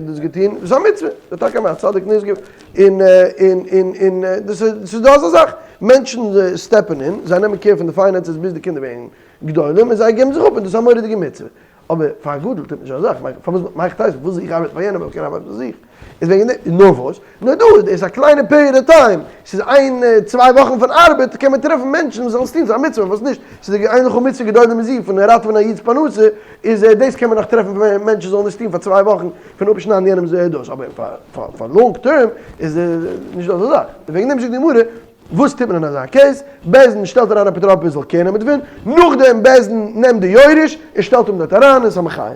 דאס געטון, דאס איז א מצוה, דאס איז טאקע א צדיק נשגב, און און און און דאס איז דאס איז דא אזא זאך, מענטשן step ן אין, זיי נעמען care פון די finances ביז די קינדער ווערן גדולים, און זיי געבן זיך אפ, און דאס איז א מורא'דיגע מצוה. אבער פאר א גדול טוט מען נישט אזא זאך, פארוואס מאך איך טייס, וואס זאל איך ארבעטן פאר יענעם ווען איך קען ארבעטן פאר זיך? איז וועגן דעם, נאר וואס? נאר דא איז דאס א קליינע period of time, ס'איז איין צוויי וואכן פון ארבעט, קען מען טרעפן מענטשן וואס זאלן עס טון, ס'איז א מצוה, וואס נישט? ס'איז די אין לך מצוה גדולה מזו פון ראטעווען א איד'ס פרנסה, איז דאס קען מען נאך טרעפן מענטשן זאלן עס טון פאר צוויי וואכן פון אפשניידן יענעמ'ס דאס, אבער פאר long term איז נישט דא אזא זאך, וועגן דעם זאגט די גמרא. וואס טוט מען אין אזא case? בית דין שטעלט אריין אפוטרופוס זאל קער נעמען דערפון, נאכדעם בית דין נעמט די יורש און שטעלט אים דארט אריין און עס איז א מחיה.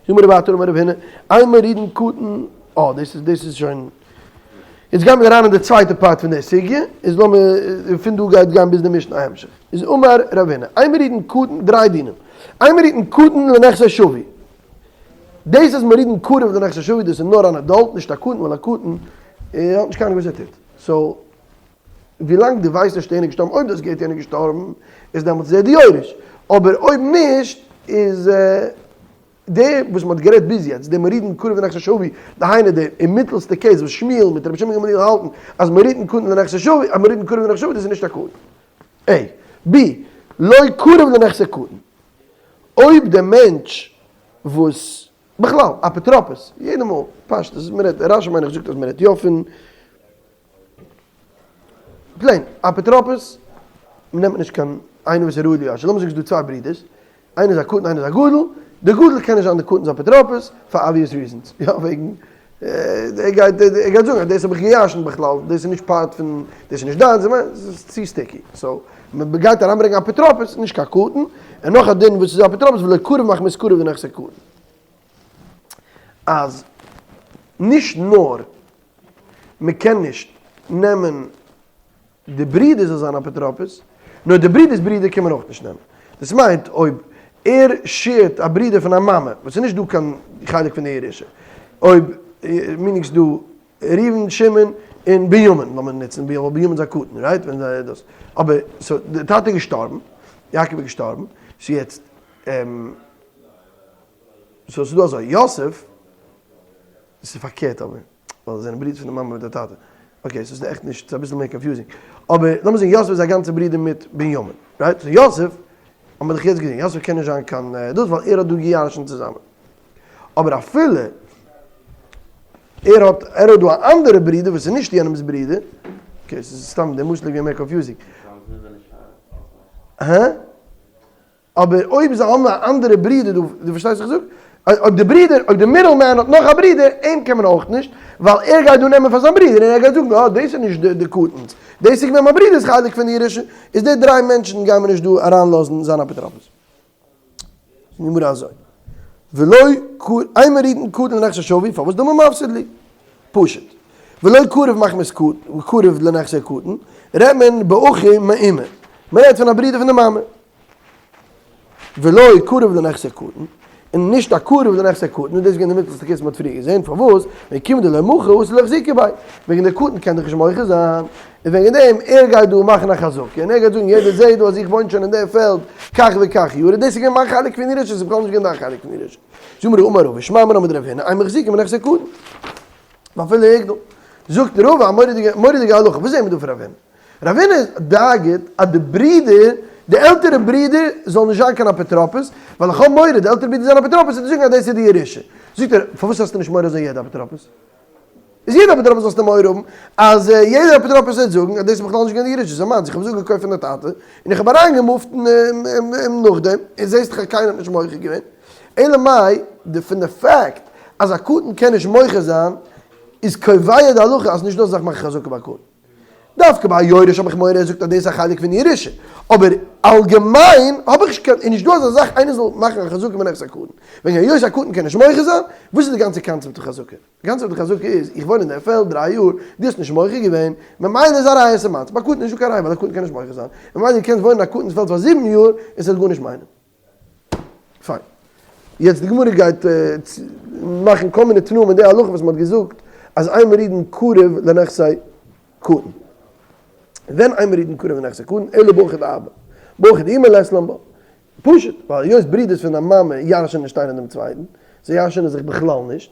זאג מיר ווייטער אמר רב הונא, אין מורידין קטן, אה דאס איז דאס איז שוין, יעצט גייען מיר אריין אין די צווייטע part פון די סוגיא, איז לאמיר, פון דא גייט גיין ביז די משנה א המשך, איז אמר רב הונא, אין מורידין קטן, דריי דינים, אין מורידין קטן לנכסי שבוי, דאס אז מורידין קרוב לנכסי שבוי דאס איז נאר אן adult נישט א קטן ווייל א קטן האט נישט קיין אנונג וואס ער טוט, so ווילאנג דו ווייסט נישט יענער געשטארבן, אויב דו האסט געהערט יענער געשטארבן איז דעמאלטס איז ער די יורש, אבער אויב נישט איז די וואס מען האט גערעדט ביז יעצט, די מורידין קרוב לנכסי שבוי, דהיינו די מיטעלסטע case וואס שמואל מיט רבי שמעון גמליאל האלטן אז מורידין קטן לנכסי שבוי, אז מורידין קרוב לנכסי שבוי דאס איז נישט א קטן. א. ב. לא קרוב לנכסי קטן. אויב די מענטש וואס, בכלל אפוטרופוס, יעדע מאל, פשטות, מען רעדט, רשי מיין איך זאגט אז מען רעדט יא פון. plain, אפוטרופוס, מ'נעמט נישט קיין איינער וואס איז ראוי ליורש, לאמיר זאגן ס'איז דא צוויי ברידערס, איינער איז א קטן איינער איז א גדול, דער גדול קען נישט זיין דער קטן'ס אפוטרופוס, פאר obvious reasons, יא וועגן ער גייט ער גייט זאגן אז דאס האב איך געירשנט בכלל, דאס איז נישט part פון, דאס איז נישט דיינס, ס'איז צו sticky, so מ'גייט אריינברענגען אפוטרופוס, נישט קיין קטן, און נאך א דין וואס איז אפוטרופוס ולא קרוב מחמת קרוב לנכסי קטן, אז נישט נאר מען קען נישט נעמען די ברודער זאל זיין אפוטרופוס, נאר די ברודער'ס ברודער קען מען אויך נישט נעמען. דאס מיינט אויב ער share ט א ברודער פון א מאמע, וואס איז נישט דא קיין חלק פון די ירושה, אויב meaning ס'דא ראובן, שמעון, און בנימין, לאמיר נוצן בנימין, ווייל בנימין איז א קטן, right? ווען זיי דאס. אבער so די טאטע איז געשטארבן, יעקב איז געשטארבן, so יעצט so ס'איז דא אזוי, יוסף, ס'איז פארקערט אבער, ווייל זיי זענען ברידער פון די מאמע מיט די טאטע. okay, ס'איז עכט נישט, ס'איז אביסל מער confusing. אבער לאמיר זאגן יוסף איז א גאנצע ברודער מיט בנימין, right? so יוסף, האבן מיר דאך יעצט געזען, יוסף קען נישט זיין קיין דאס ווייל ער האט דא געירשנט צוזאמען. אבער אפילו ער האט, ער האט דא א אנדערע ברודער וואס איז נישט יענעמ'ס ברודער, okay, ס'איז סתם די משל איז געווען מער confusing. הא? אבער אויב זיי האבן א אנדערע ברודער דא, דו פארשטייסט וואס איך זאג? אויב די ברודער, אויב די middle man האט נאך א ברודער, אים קען מען אויך נישט, ווייל ער גייט דא נעמען פאר זיין ברודער און ער גייט זאגן אה דאס איז נישט די קטן'ס, דאס איז געווען מיין ברודער'ס חלק פון די ירושה, איז די דריי מענטשן גייען מיר נישט דא אריינלאזן זיין אפוטרופוס. זאגט די גמרא אזוי, ולא אין מורידין קטן לנכסי שבוי, פארוואס דלמא מפסיד להו? פשוט, ולא קרוב מחמת קרוב לנכסי קטן, רעדט מען באחי מאימא, מען רעדט פון א ברודער פון די מאמע. ולא קרוב לנכסי קטן, און נישט א קרוב לנכסי קטן, און דאס איז געווען די מיטלסטע case וואס מען האט פריער געזען, פארוואס? וועגן כיוון דלא מחה אתי לאחזוקי ביה, וועגן דער קטן קען דאך נישט מוחה זיין, און וועגן דעם ער גייט דא מאכן א חזקה, און ער גייט זאגן יעדער זעט דא אז איך וואוין שוין אין דער פעלד כך וכך יאר, און דאס איז געווען מיין חלק פון ירושה, עס איז בכלל נישט געווען דיין חלק פון ירושה. זאג מיר אמר רבא, שמע מינה מדרב הונא, אין מחזיקין בנכסי קטן, ואפילו הגדיל. זאגט רבא א מורא'דיגע הלכה, וואס זעהן מיר דא פון רב הונא? רב הונא דאגה'ט אז די ברידער, די עלטערע ברידער זאלן נישט זיין קיין אפוטרופוס, ווייל איך האב מורא די עלטערע ברידער זענען אפוטרופוס וועט ער זאגן אז דאס איז די ירושה. זאגט ער, פארוואס האסטו נישט מורא אזוי יעדע אפוטרופוס? איז יעדע אפוטרופוס זאלסטו מורא האבן אז יעדער אפוטרופוס וועט זאגן אז דאס איז בכלל נישט געווען די ירושה, ס'איז מיינס, איך האב עס אפגעקויפט פון די טאטע, און איך האב אריינגעמופט נאכדעם, און זעסט דאך אז קיינער האט נישט מוחה געווען. אלא מאי, די פון די fact אז א קטן קען נישט מוחה זיין, איז קובע די הלכה אז נישט דא אזא זאך מאכן חזקה ביי א קטן. דווקא ביי א יורש האב איך מורא ער זאגט אז דאס איז א חלק פון ירושה, אבער אלגעמיין האב איך נישט קיין, איז נישט דא אזא זאך איינער זאל מאכן א חזקה בנכס הקטן, וועגן היות א קטן קען נישט מוחה זיין, וואס איז די גאנצע קאנצעפט פון חזקה? די קאנצעפט פון חזקה איז, איך וואוין אין דער פעלד דריי יאר, דו האסט נישט מוחה געווען, ממילא איז א ראיה ס'מיינס, ביי א קטן איז נישטא קיין ראיה ווייל א קטן קען נישט מוחה זיין, ממילא דו קענסט וואוינען אין א קטן'ס פעלד פאר זיבן יאר און ס'וועט גארנישט מיינען. פיין. יעצט די גמרא גייט מאכן כל מיני תנאים אין די הלכה וואס מ'האט געזאגט אז אין מורידין קרוב לנכסי קטן. ווען אין מורידין קרוב לנכסי קטן אלא באחי דאבא. באחי דאימא לית לן בה. פשוט ווייל היות ברידערס פון א מאמע ירש'ענען נישט איינער דעם צווייטן, זיי ירש'ענען זיך בכלל נישט.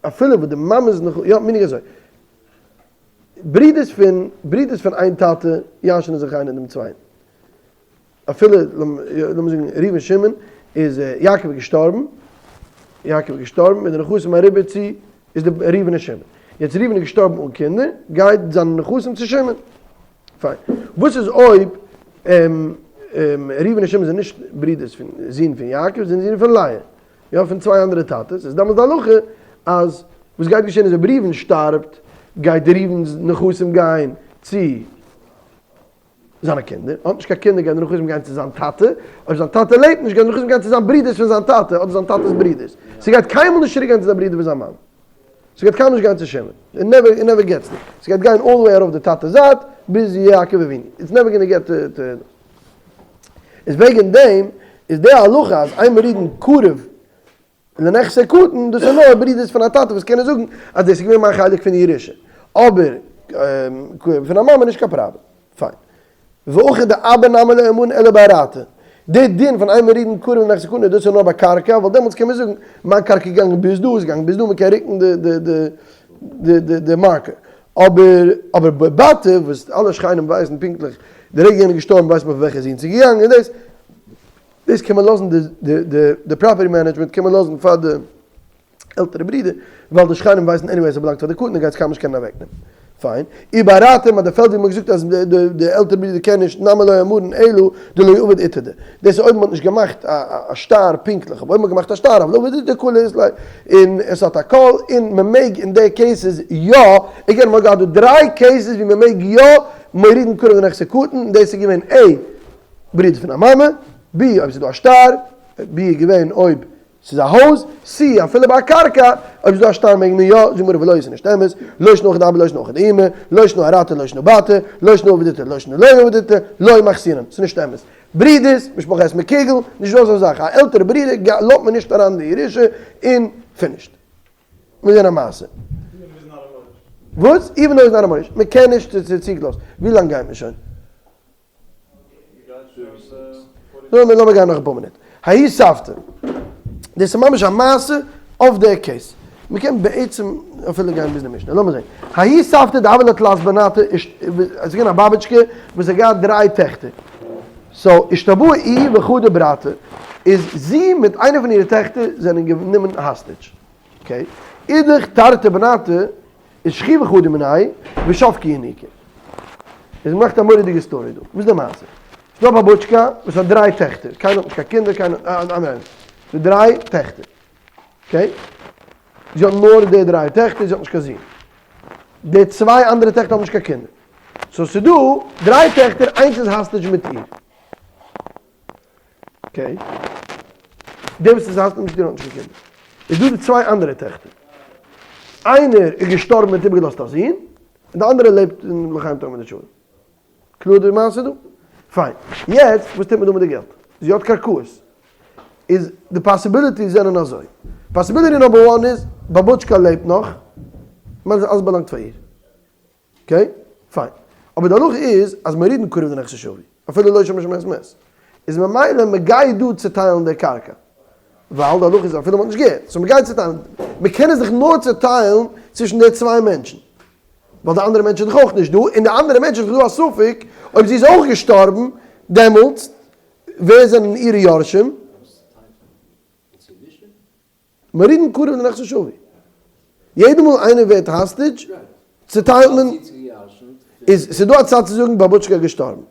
אפילו וואס די מאמע איז נאך, יא meaning אזוי. ברידערס פון ברידערס פון איין טאטע ירש'ענען זיך איינער דעם צווייטן. אפילו לאמיר זאגן ראובן שמעון איז יעקב איז געשטארבן, יעקב איז געשטארבן איז די נכסים אריבער צו איז די ראובן און שמעון, יעצט ראובן איז געשטארבן אן קינדער גייט זיינע נכסים צו שמעון, פיין, וואס איז אויב ראובן און שמעון זענען נישט ברידערס פון זין פון יעקב זענען זין פון לאה, יא פון צוויי אנדערע טאטעס, איז דעמאלטס די הלכה אז וואס גייט געשען איז אויב ראובן שטארבט. גייט די ראובן'ס נכסים גיין צו זיינע קינדער, האט נישט קיין קינדער גייען די נכסים גיין צו זיין טאטע, אויב זיין טאטע לעבט נישט גייען די נכסים גיין צו זיין ברודערס פון זיין טאטע אדער זיין טאטע'ס ברודערס, ס'גייט קיינמאל נישט צוריק גיין צו זיין ברודער פון זיין מאמע, ס'גייט קיינמאל נישט גיין צו שמעון, איט נעווער איט נעווער געטס דער, ס'גייט גיין all the way ארויף די טאטע'ס זייט ביז יעקב אבינו, it's never gonna get to. איז וועגן דעם איז די הלכה אז אין מורידין קרוב לנכסי קטן, דאס איז נאר ברידערס פון א טאטע וואס קענען זאגן אז דאס איז געווען מיין חלק פון די ירושה, אבער פון א מאמע נישט קיין פראבלעם. פיין. והכא דאבא נמי לא אמרן אלא בארעתא. די דין פון אין מורידין קרוב לנכסי קטן דאס איז נאר ביי קרקע, ווייל דעמאלטס קען מען זאגן מיין קרקע איז געגאנגען ביז דא, איז געגאנגען ביז דא, מען קען רוקן די marker. אבער אבער ביי בתי וואס אלע שכנים ווייסן פונקטליך די רגע יענער איז געשטארבן ווייסט מען פון וועלכע זון ס'איז געגאנגען דאס דאס קען מען לאזן די די די די property management קען מען לאזן פאר די עלטערע ברודער ווייל די שכנים ווייסן anyway אז ס'באלאנגט פאר די קטן ער גייט עס קיינמאל נישט קענען אוועקנעמען. פיין. וברתא ביי די פעלד ווי מ'האט געזאגט אז די די עלטערע ברודער קען נישט נמי לא אמרן אלא דלא עביד איתדא. דאס איז אויב מ'האט נישט געמאכט א שטר פונקטליך, אבער אויב מ'האט געמאכט א שטר אבל עביד איתדא קלא אית ליה, און עס האט א קול, און מ'מעג אין די cases יא, again מ'האט געהאט דא דריי cases ווי מ'מעג יא מורידין קרוב לנכסי קטן, און דאס איז געווען A ברודער פון א מאמע, B אויב ס'איז דא א שטר, B איז געווען אויב ס'איז א הויז, C אפילו ביי א קרקע, אויב ס'איז דא א שטר מעג מען יא, זאגט די גמרא ולא איז נישט אמת, לא שנא הכא דאבא לא שנא הכא דאימא, לא שנא ארעתא לא שנא בתא, לא שנא עביד איתדא לא שנא לא עביד איתדא, לא מחסינן, ס'איז נישט אמת. ברידערס, משפחה עסט מען קוגל, נישט דא אזא זאך, א עלטערע ברודער לאזט מען נישט אריין אין די ירושה און finished. מיר זעהן א מעשה. וואס? Even though he's not a מוריש. מען קען נישט צוגלאזט. ווי לאנג גייט מען שוין? לאמיר לאמיר גיין נאך אפאר מינוט. ההיא סבתא. דאס איז ממש א מעשה אויף די case. מ'קען בעצם אפילו גיין ביז די משנה. לאמיר זען. ההיא סבתא דהוה לה תלת בנתא, עס איז געווען א באבעטשקע וואס האט געהאט דריי טעכטער. so אישתבאי איהי וחדא ברתה, איז זי מיט איינע פון אירע טעכטער זענען גענומען hostage. Okay. אידך תרתי בנתא איז שכיבא חדא מינייהו ושבקי ינוקא. איז געמאכט א מורא'דיגע story דא. וואס איז די מעשה? ס'דא א באבוטשקא וואס האט דריי טעכטער, קיינער האט נישט קיין קינדער, קיינער, ניין, ס'דא דריי טעכטער. Okay? זי האט נאר די דריי טעכטער, זי האט נישט קיין זון. די צוויי אנדערע טעכטער האבן נישט קיין קינדער. so ס'דא דריי טעכטער, איינס איז hostage מיט איר. Okay. דער וואס איז hostage מיט איר האט נישט קיין קינדער. איז דא די צוויי אנדערע טעכטער. איינער איז געשטארבן און האט איבערגעלאזט א זון, און די אנדערע לעבט און לחיים טובים ולשלום. קלאר די מעשה דא? פיין. יעצט וואס טוט מען דא מיט די געלט? זי האט קרקעות. איז די possibilities זענען אזוי. Possibility number one איז, באבוטשקא לעבט נאך, מיינט אז אלעס באלאנגט פאר איר. Okay? פיין. אבער די הלכה איז אז מורידין קרוב לנכסי שבוי, אפילו לא שמע שמת מת. איז ממילא מ'גייט דא צוטיילן די קרקע. ווייל די הלכה איז אפילו מ'האט נישט געהערט. So מ'גייט צוטיילן. מ'קען עס זיך נאר צוטיילן צווישן די צוויי מענטשן. ווייל די אנדערע מענטש איז דאך אויך נישט דא, און די אנדערע מענטש איז דאך דא א ספק אויב זי איז אויך געשטארבן דעמאלטס, ווער זענען אירע יורשים? מורידין קרוב לנכסי שבוי. יעדע מאל איינער ווערט hostage צוטיילט מען, איז ס'דא א צד צו זאגן באבוטשקא איז געשטארבן.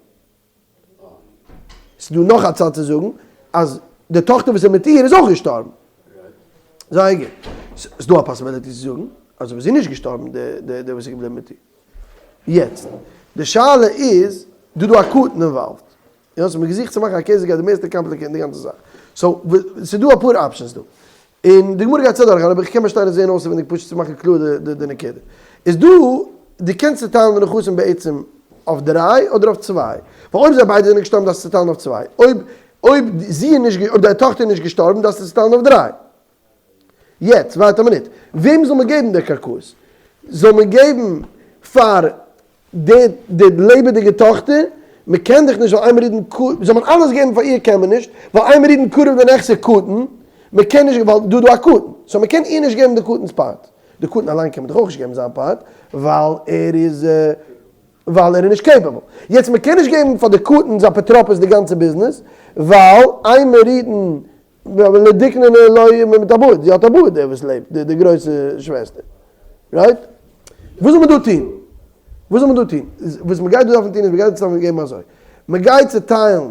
ס'איז דא נאך א צד צו זאגן אז די טאכטער וואס איז מיט איר איז אויך געשטארבן. זייער גוט. ס'איז דא א possibility צו זאגן אז אויב איז זי נישט געשטארבן די די וואס איז געבליבן מיט איר. יעצט, די שאלה איז, דא דא א קטן involved. יא, ס'האט מיר געזוכט צו מאכן א case וואס גייט די מערסטע complicate ן די גאנצע זאך. So, ס'איז דא אפאר options דא. און די גמרא גייט עס אדורכגיין, אבער איך קען באשטיין עס זעהן אויסעווייניג פשוט צו מאכן קלאר די נקודה. איז דא, דו קענסט צוטיילן די נכסים בעצם אויף דריי אדער אויף צוויי. ווייל אויב זיי ביידע זענען געשטארבן דארפסטו צוטיילן אויף צוויי. אויב אויב זי איז נישט אויב דיין טאכטער איז נישט געשטארבן דארפסטו צוטיילן אויף דריי. יעצט ווארט א מינוט, וועם זאל מען געבן די קרקעות? זאל מען געבן פאר די די לעבעדיגע טאכטער, מען קען דאך נישט ווייל אין מורידין קרוב, זאל מען אלעס געבן פאר איר קען מען נישט, ווייל אין מורידין קרוב לנכסי קטן, מען קען נישט ווייל דא דא א קטן, so מען קען איר נישט געבן די קטן'ס part, די קטן אליין קען מען דאך אויך נישט געבן זיין part, ווייל ער איז ווייל ער איז נישט capable, יעצט מען קען נישט געבן פאר די קטן'ס אפוטרופוס די גאנצע ביזנעס, ווייל אין מורידין לדיקנא לא מיט א בארד, זי האט א בארד דער וואס לעבט, די גרויסע שוועסטער, right? וואס זאל מען דא טון? וואס זאל מען דא טון? וואס מען גייט דא דארפן טון איז מען גייט דא צוזאמען געבן אזוי, מען גייט צוטיילן,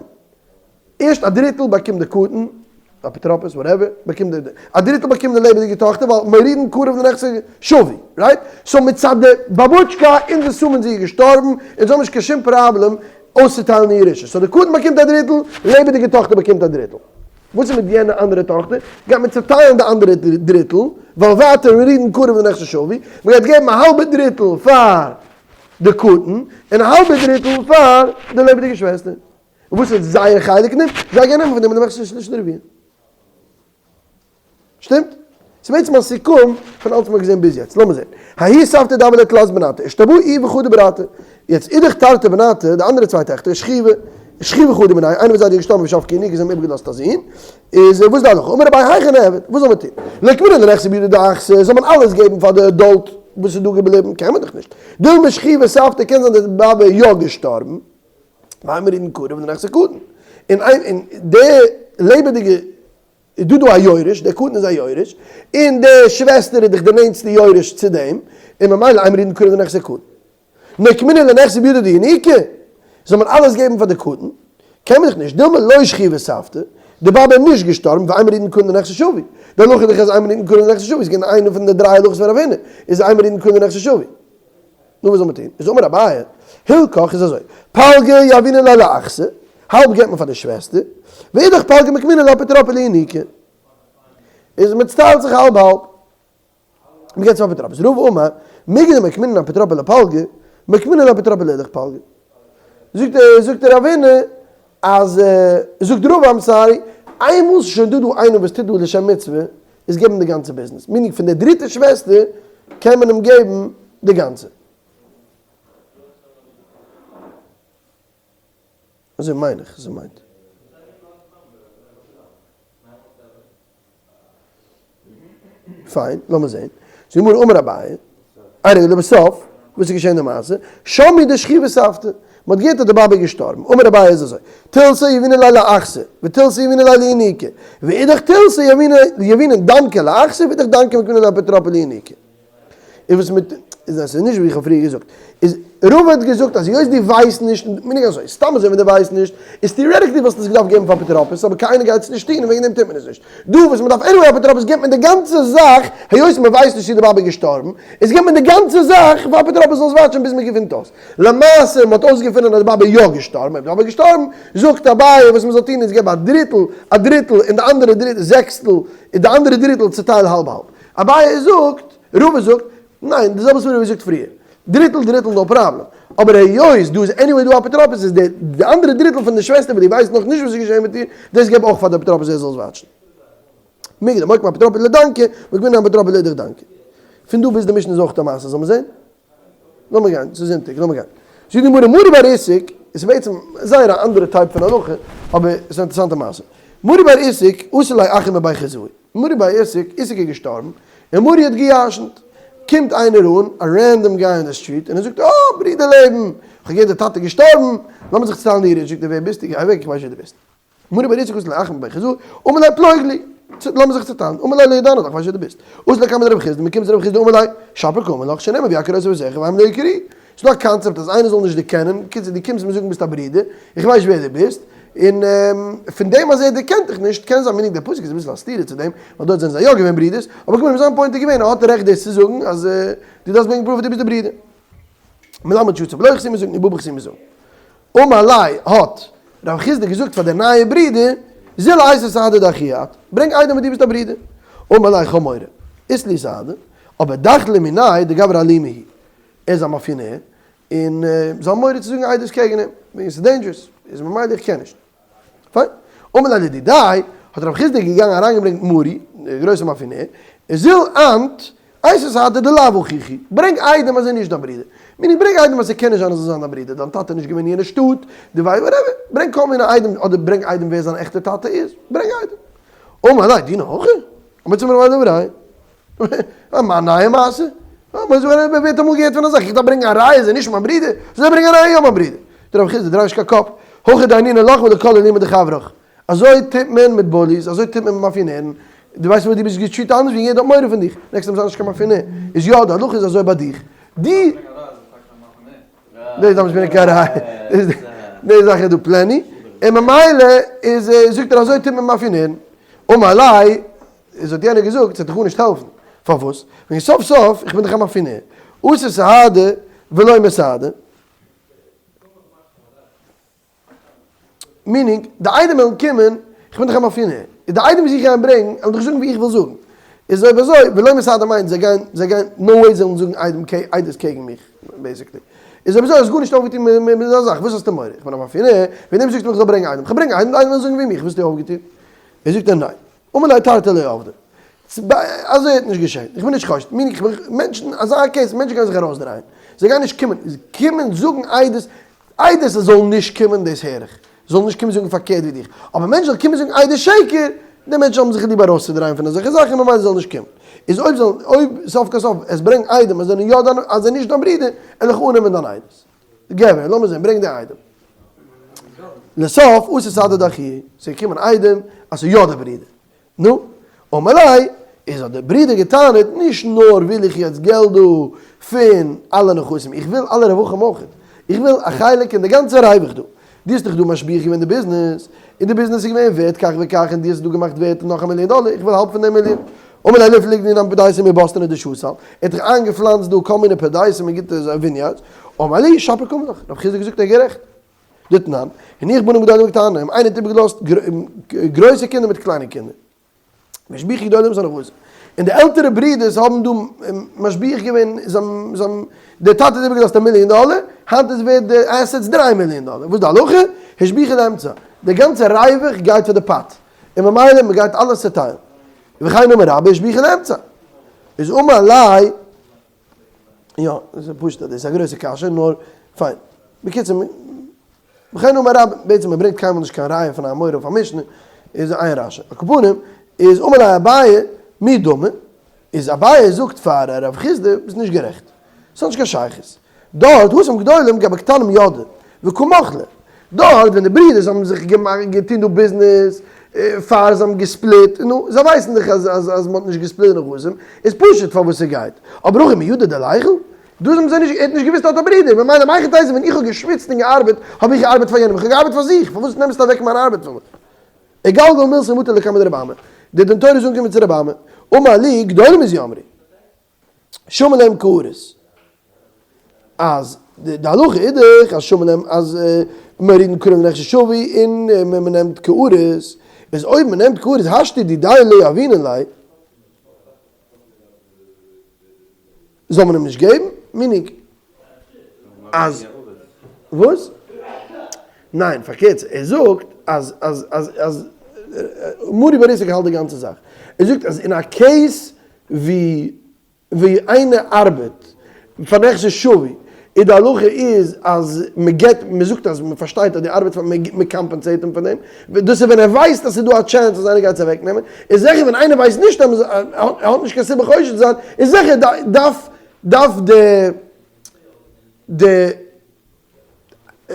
ערשט א דריטל באקומט די קטן. אפוטרופוס, whatever, באקומט די, א דריטל באקומט די לעבעדיגע טאכטער ווייל מורידין קרוב לנכסי שבי, right? So מצד די באבוטשקא אונזער סומען זי איז געשטארבן, אונז האבן נישט קיין שום פראבלעם אויסצוטיילן די ירושה, so די קטן באקומט א דריטל, לעבעדיגע טאכטער באקומט א דריטל. וואס איז מיט יענע אנדערע טאכטער? גייט מען צוטיילן די אנדערע דריטל, ווייל ווייטער מורידין קרוב לנכסי שבי, מען גייט געבן א האלבע דריטל פאר די קטן, און א האלבע דריטל פאר די לעבעדיגע שוועסטער. און וואס איז זייער חלק? נעם, זיי גייען נעמען פון דעם לנכסי שליש לרביע. שטימט? ס'איז בעצם א סיכום פון אלץ וואס מ'האט געזען ביז יעצט. לאמיר זען. ההיא סבתא דהוה לה תלת בנתא, אישתבאי איהי וחדא ברתא. יעצט אידך תרתי בנתא, די אנדערע צוויי טעכטער, שכיבא, שכיבא חדא מינייהו, איינע פון זיי איז געשטארבן ושבקה ינוקא, זיי האבן איבערגעלאזט א זון, איז וואס די הלכה? אמר אביי היכי נעביד, וואס זאל מען טון? לוקמינן לנכסי בידא דאחתא, זאל מען אלעס געבן פאר די adult וואס איז דא געבליבן? קען מען דאך נישט. דילמא שכיבא סבתא, קען זיין די באבע איז יא געשטארבן. ואין מורידין קרוב לנכסי קטן. און די לעבעדיגע איז דא דא א יורש, דער קטן איז א יורש, און די שוועסטער איז דאך די נענטסטע יורש צו דעם, און ממילא אין מורידין קרוב לנכסי קטן. נוקמינן לנכסי בידא דינוקא, זאל מען אלעס געבן פאר די קטן? קען מען דאך נישט, דילמא לא שכיבא סבתא, די באבע איז נישט געשטארבן, ואין מורידין קרוב לנכסי שבי. די הלכה איז דאך אז אין מורידין קרוב לנכסי שבי, איז געווען איינע פון די דריי הלכות פון רב הונא, איז אין מורידין קרוב לנכסי שבי. נו וואס זאל מען טון? איז אמר אביי, הלכך איז אזוי, פלגא יהבינן לה לאחתא, האלב געבט מען פאר די שוועסטער, ואידך פלגא מוקמינן לאפוטרופא לינוקא. איז מען צוטיילט זיך האלב האלב. מען געבט צום אפוטרופוס. רבא אמר, מיגו דמוקמינן אפוטרופא לפלגא, מוקמינן לאפוטרופא לאידך פלגא. זאגט זאגט רב הונא אז זאגט רבא I'm sorry, איינמאל ס'איז שוין דא דא איינער וואס טוט דא לשם מצוה, איז געבן די גאנצע ביזנעס, meaning פון די דריטע שוועסטער קען מען אים געבן די גאנצע. אזוי מיין איך אז ער מיינט. פיין, לאמיר זעהן. זאגט די גמרא אמר אביי, איי רגע לבסוף, וואס איז געשען די מעשה? שמעו דשכיבא סבתא, מען האט געהערט אז די באבע איז געשטארבן, אמר אביי איז אזוי, תילתא יהבינן לה לאחתא, ותילתא יהבינן לה לינוקא, ואידך תילתא יהבינן דנקא לאחתא, ואידך דנקא מוקמינן לאפוטרופא לינוקא. איז וואס מיט, איז עס איז נישט ווי איך האב פריער געזאגט, איז רבא האט געזאגט אז היות דו ווייסט נישט, מיין איך אזוי, סתם אזוי ווען דו ווייסט נישט, איז theoretically וואלסטו עס געדארפט געבן פאר אפוטרופוס, אבער קיינער גייט עס נישט טון און וועגן דעם טוט מען עס נישט. דא וואס מען דארף anyway אפוטרופוס גיבט מען די גאנצע זאך, היות מען ווייסט נישט צו די באבע איז געשטארבן, איז גיבט מען די גאנצע זאך פאר אפוטרופוס זאל עס watch ן ביז מען געפינט אויס. למעשה מען האט אויסגעפונען אז די באבע איז יא געשטארבן, אויב די באבע איז געשטארבן, זאגט אביי וואס מען זאל טון איז געבן א דריטל, א דריטל, און די אנדערע דריטל, זעקסטל, און די אנדערע דריטל צוטייל האלב האלב. אביי זאגט, רבא זאגט, ניין, די זעלבע סברא ווי געזאגט פריער. דריטל דריטל no problem. אבער היות דא איז anyway דא אפוטרופוס איז די די אנדערע דריטל פון די שוועסטער וואס דו ווייסט נאך נישט וואס איז געשען מיט איר, דאס געב אויך פאר די אפוטרופוס ער זאל עס watch ן. מיגו דמוקמי אפוטרופא לדנקא, מוקמינן אפוטרופא לאידך דנקא. פון דא ביז די משנה איז אויך א מעשה, זאל מען זען? לאמיר גיין, ס'איז זונטאג, לאמיר גיין. זאגט די גמרא, מרי בר איסק, עס איז בעצם זייער א אנדערע type פון הלכה, אבער עס איז א אינטערעסאנטע מעשה. מרי בר איסק, אתא ליה אחי מבי חוזאי. מרי בר איסק, איסק איז געשטארבן, און מרי האט געירשנט. קומט איינער אן, א random guy אין די street, און ער זאגט, אה, ברודער לעבן, איך האב געהערט די טאטע איז געשטארבן, לאמיר זיך צוטיילן די ירושה. זאגט ער, ווער ביסטו? גיי אוועק, איך ווייס נישט ווער דו ביסט. מרי בר איסק אתא ליה אחי מבי חוזאי, אמר ליה פלוג לי, לאמיר זיך צוטיילן, אמר ליה לא ידענא לך, איך ווייס נישט ווער דו ביסט. אתא לקמיה דרב חסדא, מ'קומט צו רב חסדא אמר ליה, שפיר קאמר לך, שנאמר והכרות אבותיך והם לא יכירוהו. ס'איז דא א קאנצעפט אז איינער זאל נישט דערקענען, קיצור דו קומסט מיר זאגן ביסט א ברודער, איך ווייס נישט ווער דו ביסט, און פון דעם אז ער דערקענט דיך נישט, קען זיין meaning דער פסוק איז אביסל א סתירה צו דעם, ווייל דארט זענען זיי יא געווען ברודערס, אבער כמובן זיין point איז געווען ער האט רעכט דאס צו זאגן אז דו דארפסט ברענגען proof אז דו ביסט די ברודער. מלמד שיצא בלא חתימה זאגן ובא בחתימה זאגן. אמר ליה האט רב חסדא געזאגט פאר די נייע ברודער, זיל אייתי סהדא דאחוה את, ברענג עדים אז דו ביסט א ברודער. אמר ליה כ'האב מורא, אית לי סהדא, אבער דחלי מיניה דגברא אלימא הוא, ער איז א מאפיאנער, און זיי האבן מורא צו זאגן עדות קעגן אים, וועגן ס'איז dangerous, איז ממילא איך קען נישט. פיין. אמר ליה לדידיה, האט רב חסדא געגאנגען אריינגעברענגט מרי, דער גרויסער מאפיאנער, זיל אנת אייתי סהדא דלאו אחיך, ברענג עדים אז ער איז נישט דיין ברודער. meaning ברענג עדים אז ס'קען נישט זיין אז ער זאל זיין דיין ברודער, דיין טאטע איז נישט געווען אין יענע שטאט, דו ווייסט whatever, ברענג כל מיני עדים, אדער ברענג עדים ווער זיין עכטע טאטע איז, ברענג עדים. אמר ליה דינא הכי? אמר צו מיר ווייל א נייע מעשה? ווער האט אמאל געהערט פון א זאך? איך דארף ברענגען א ראיה אז ער איז נישט מיין ברודער? זאל ער ברענגען א ראיה יא מיין ברודער. דער רב חסדא דריי נישט קיין קאפ, הכי דיינינן לך ולכל אלימא דחברך. אזוי טוט מען מיט bullies, אזוי טוט מען מיט מאפיאנערן. דו ווייסט פארוואס דו ביסט גע treat אנדערש? וועגן יעדער האט מורא פון דיך. next time זיי נישט קיין מאפיאנער. איז יא, די הלכה איז אזוי ביי דיך. דו. דאס דארף נישט ברענגען קיין ראיה. די זאך איז דא plenty. און ממילא איז זאגט ער אזוי טוט מען מאפיאנערן. אמר ליה, איז האט יענער געזאגט, ס'וועט דיך גארנישט העלפן. פארוואס? וועגן סוף סוף, איך בין דאך א מאפינער. אתו סהדי ולא מסהדי. meaning, די עדים וועלן קומען, איך בין דאך א מאפינער. איז די עדים וואס איך גיי אים ברענגן, וועלן דאך זאגן ווי איך וויל זאגן. איז אויב אזוי, ולא מסהדי מיינט זיי גייען, זיי גייען, no way זיי וועלן זאגן עדים עדות קעגן מיך, basically. איז אויב אזוי האסט גארנישט אויפגעטון מיט אזא זאך, וואס האסטו מורא? איך בין א מאפינער, וועגן דעם זאגסטו מיר איך זאל ברענגען עדים. איך ברענג עדים, די עדים וועלן זאגן ווי מיך, וואס האסטו אויפגעטון? ער זאגט ער ניין. אמר ליה תרתי לא עבדי. אזוי האט נישט געשען. איך בין נישט חושד. meaning איך בין מענטשן, אזא case, מענטשן גייען זיך ארויסדרייען. זיי גייען נישט קומען, קומען זאגן עדות, עדות עס זאל נישט קומען דאס הער איך. זאל נישט קומען זאגן פארקערט ווי דיך. אבער מענטשן זאלן קומען זאגן עדות שקר, די מענטשן האבן זיך ליב ארויסצודרייען פון אזעלכע זאכן ממילא זאל נישט קומען. איז אויב זאל, אויב סוף כל סוף עס ברענגט עדים אז זענען יא דיין, אז זענען נישט דיין ברודער, וועל איך אננעמען דיין עדות. געב, לאמיר זען, ברענג די עדים. לסוף, אתו סהדי דאחוה, ס'איז געקומען עדים אז ס'איז יא די ברודער. נו, אמר ליה, איז האט דער ברודער געטענה'ט, נישט נאר וויל איך יעצט געלט דא פון אלע נכסים, איך וויל אלע רווחים אויך, איך וויל א חלק אין די גאנצע ריווח דא. דו האסט דאך דא משביח געווען די ביזנעס, און די ביזנעס איז געווען ווערט כך וכך, און דו האסט דא געמאכט ווערט נאך א מיליאן דאלער, איך וויל האלב פון די מיליאן. אמר ליה לפלגנא אינן פרדסים מבוסתנא דשתל, ער האט דאך איינגעפלאנצט דא כל מיני פרדסים און גוטע vineyards, אמר ליה שפיר קאמר לך, רב חסדא האט געזאגט ער איז גערעכט. דתנן, הניח בנים גדולים וקטנים, איינער האט איבערגעלאזט גרויסע קינדער מיט קליינע קינדער. והשביחו גדולים את הנכסים. און די עלטערע ברידערס האבן דא משביח געווען, זיי האבן, דער טאטע האט איבערגעלאזט א מיליאן דאלער, היינט איז ווערט די assets דריי מיליאן דאלער. וואס איז די הלכה? השביחו לאמצע. די גאנצע ריווח גייט פאר די פת. און ממילא מען גייט אלעס צעטיילן. וכן אמר רבה השביחו לאמצע. איז אמר ליה. יא, דאס איז פשוט אז דאס איז א גרויסע קשיא, נאר פיין. בקיצור, וכן אמר רבה, בעצם מען ברענגט קיינמאל נישט קיין ראיה פון א אמורא אויף א משנה, איז איין רש"י. על כל פנים, איז אמר ליה אביי, מי דמי, איז אביי זאגט פאר רב חסדא, ביסט נישט גערעכט. ס'האט נישט קיין שייכות. דארט התם גדולים גבי קטנים ידעי, וקא מחלי. דארט ווען די ברידערס האבן זיך געמאכט געטון דא ביזנעס, פאר זיי האבן געספליט, נו, זיי ווייסן דאך אז אז אז מ'האט נישט געספליט די נכסים, איז פשוט פארוואס ס'גייט. אבער הכא מי ידעי דליכיל? דאס האבן זיי נישט, ער האט נישט געוואוסט ער האט א ברודער, ממילא מהיכי תיתי ווען איך האב געשוויצט און געארבעט, האב איך געארבעט פאר יענעם, איך האב געארבעט פאר זיך, פארוואס נעמסטו אוועק מיין ארבעט פון מיר? איגלגל מילתא מטא לקמיה דרבי אמי, די דין תורה איז אנגעקומען צו רבי אמי, אמר ליה גדולים איז יאמרו. שמין להם כאריס. אז די הלכה איז דאך אז שמין להם אז מורידין קרוב לנכסי שבי און מען נעמט כאריס, איז אויב מען נעמט כאריס השתא דידיה לא יהבינן ליה, זאל מען אים נישט געבן? meaning אז וואס? ניין פארקערט ער זאגט אז אז אז אז מרי בר איסק האלט די גאנצע זאך, ער זאגט אז אין א case ווי ווי איינער ארבעט פאר נכסי שבי איז די הלכה איז אז מען געט מען זאגט אז מען פארשטייט אז די ארבעט פאר מען קאמפענסעט אים פאר דעם, דאס איז ווען ער ווייסט אז ס'איז דא א chance אז איינער גייט עס אוועק נעמען, איז זיכער ווען איינער ווייסט נישט אז ער האט נישט קיין סיבה חושד צו זיין איז זיכער דארף דארף די די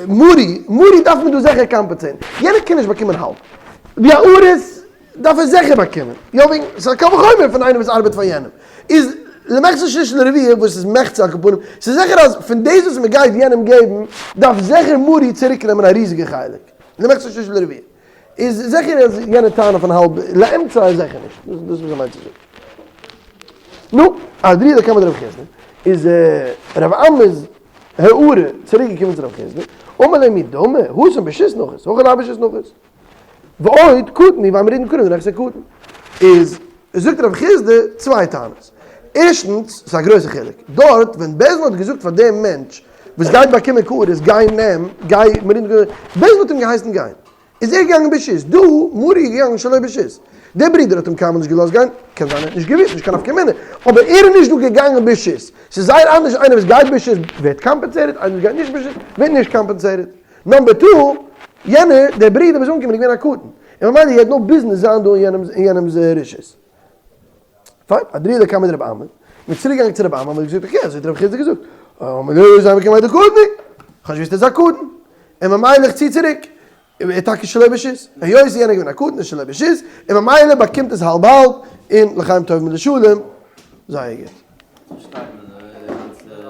מרי, מרי דארף מען דא זיכער קאמפענסעיטן, יענער קען נישט באקומען האלב, ווי א אריס דארף ער זיכער באקומען, יא וועגן ס'איז א קל וחומר פון איינער וואס ארבעט פאר יענעם, איז למחצה שליש לרביע וואס איז מחצה על כל פנים, ס'איז זיכער אז פון דאס וואס מ'גייט יענעם געבן דארף זיכער מרי צוריק נעמען א ריזיגע חלק, למחצה שליש לרביע. איז זיכער אז יענע טענה פון האלב לאמצע איז זיכער נישט, דאס איז וואס ער מיינט צו זאגן. נו, אהדריה לקמיה דרב חסדא, איז רב אמי'ס הערה צוריק געקומען צו רב חסדא, אמר ליה מי דמי, התם ברשות נחית, הכא לאו ברשות נחית. ועוד קטן הוא ואין מורידין קרוב לנכסי קטן. איז זאגט רב חסדא צוויי טענות. ערשטנס, ס'איז א גרויסע חילוק. דארט ווען בית דין האט געזאגט פאר דעם מענטש וואס גייט באקומען כרת, גיי נעם, גיי מורידין קרוב, בית דין האט אים געהייסן גיין. איז ער געגאנגען ברשות, דא מרי איז געגאנגען שלא ברשות, דער ברודער האט אים קיינמאל נישט געלאזט גיין, קען זיין ער האט נישט געוואוסט, נישט קיין נפקא מינה, אבער ער איז נישט דא געגאנגען ברשות, ס'איז זייער אנדערש איינער וואס גייט ברשות ווערט compensated, איינער וואס גייט נישט ברשות ווערט נישט compensated. number two, יענער, דער ברודער וואס איז אנגעקומען איז געווען א קטן, און ממילא he had no business זיין דא אין יענעמ'ס רשות. פיין, אהדרוה לקמיה דרבי אמי, מ'איז צוריק געגאנגען צו רבי אמי, האט מען געזאגט okay, אזוי האט רב חסדא געזאגט, אמר ליה לא זימנא קמיה דקטן, כ'האב נישט געוואוסט ער איז א קטן, און ממילא איך צי צוריק, ער איז טאקע שלא ברשות, היות איז יענער געווען א קטן איז שלא ברשות, און ממילא באקומט עס האלב האלב, און לחיים טובים ולשלום, זייער גוט.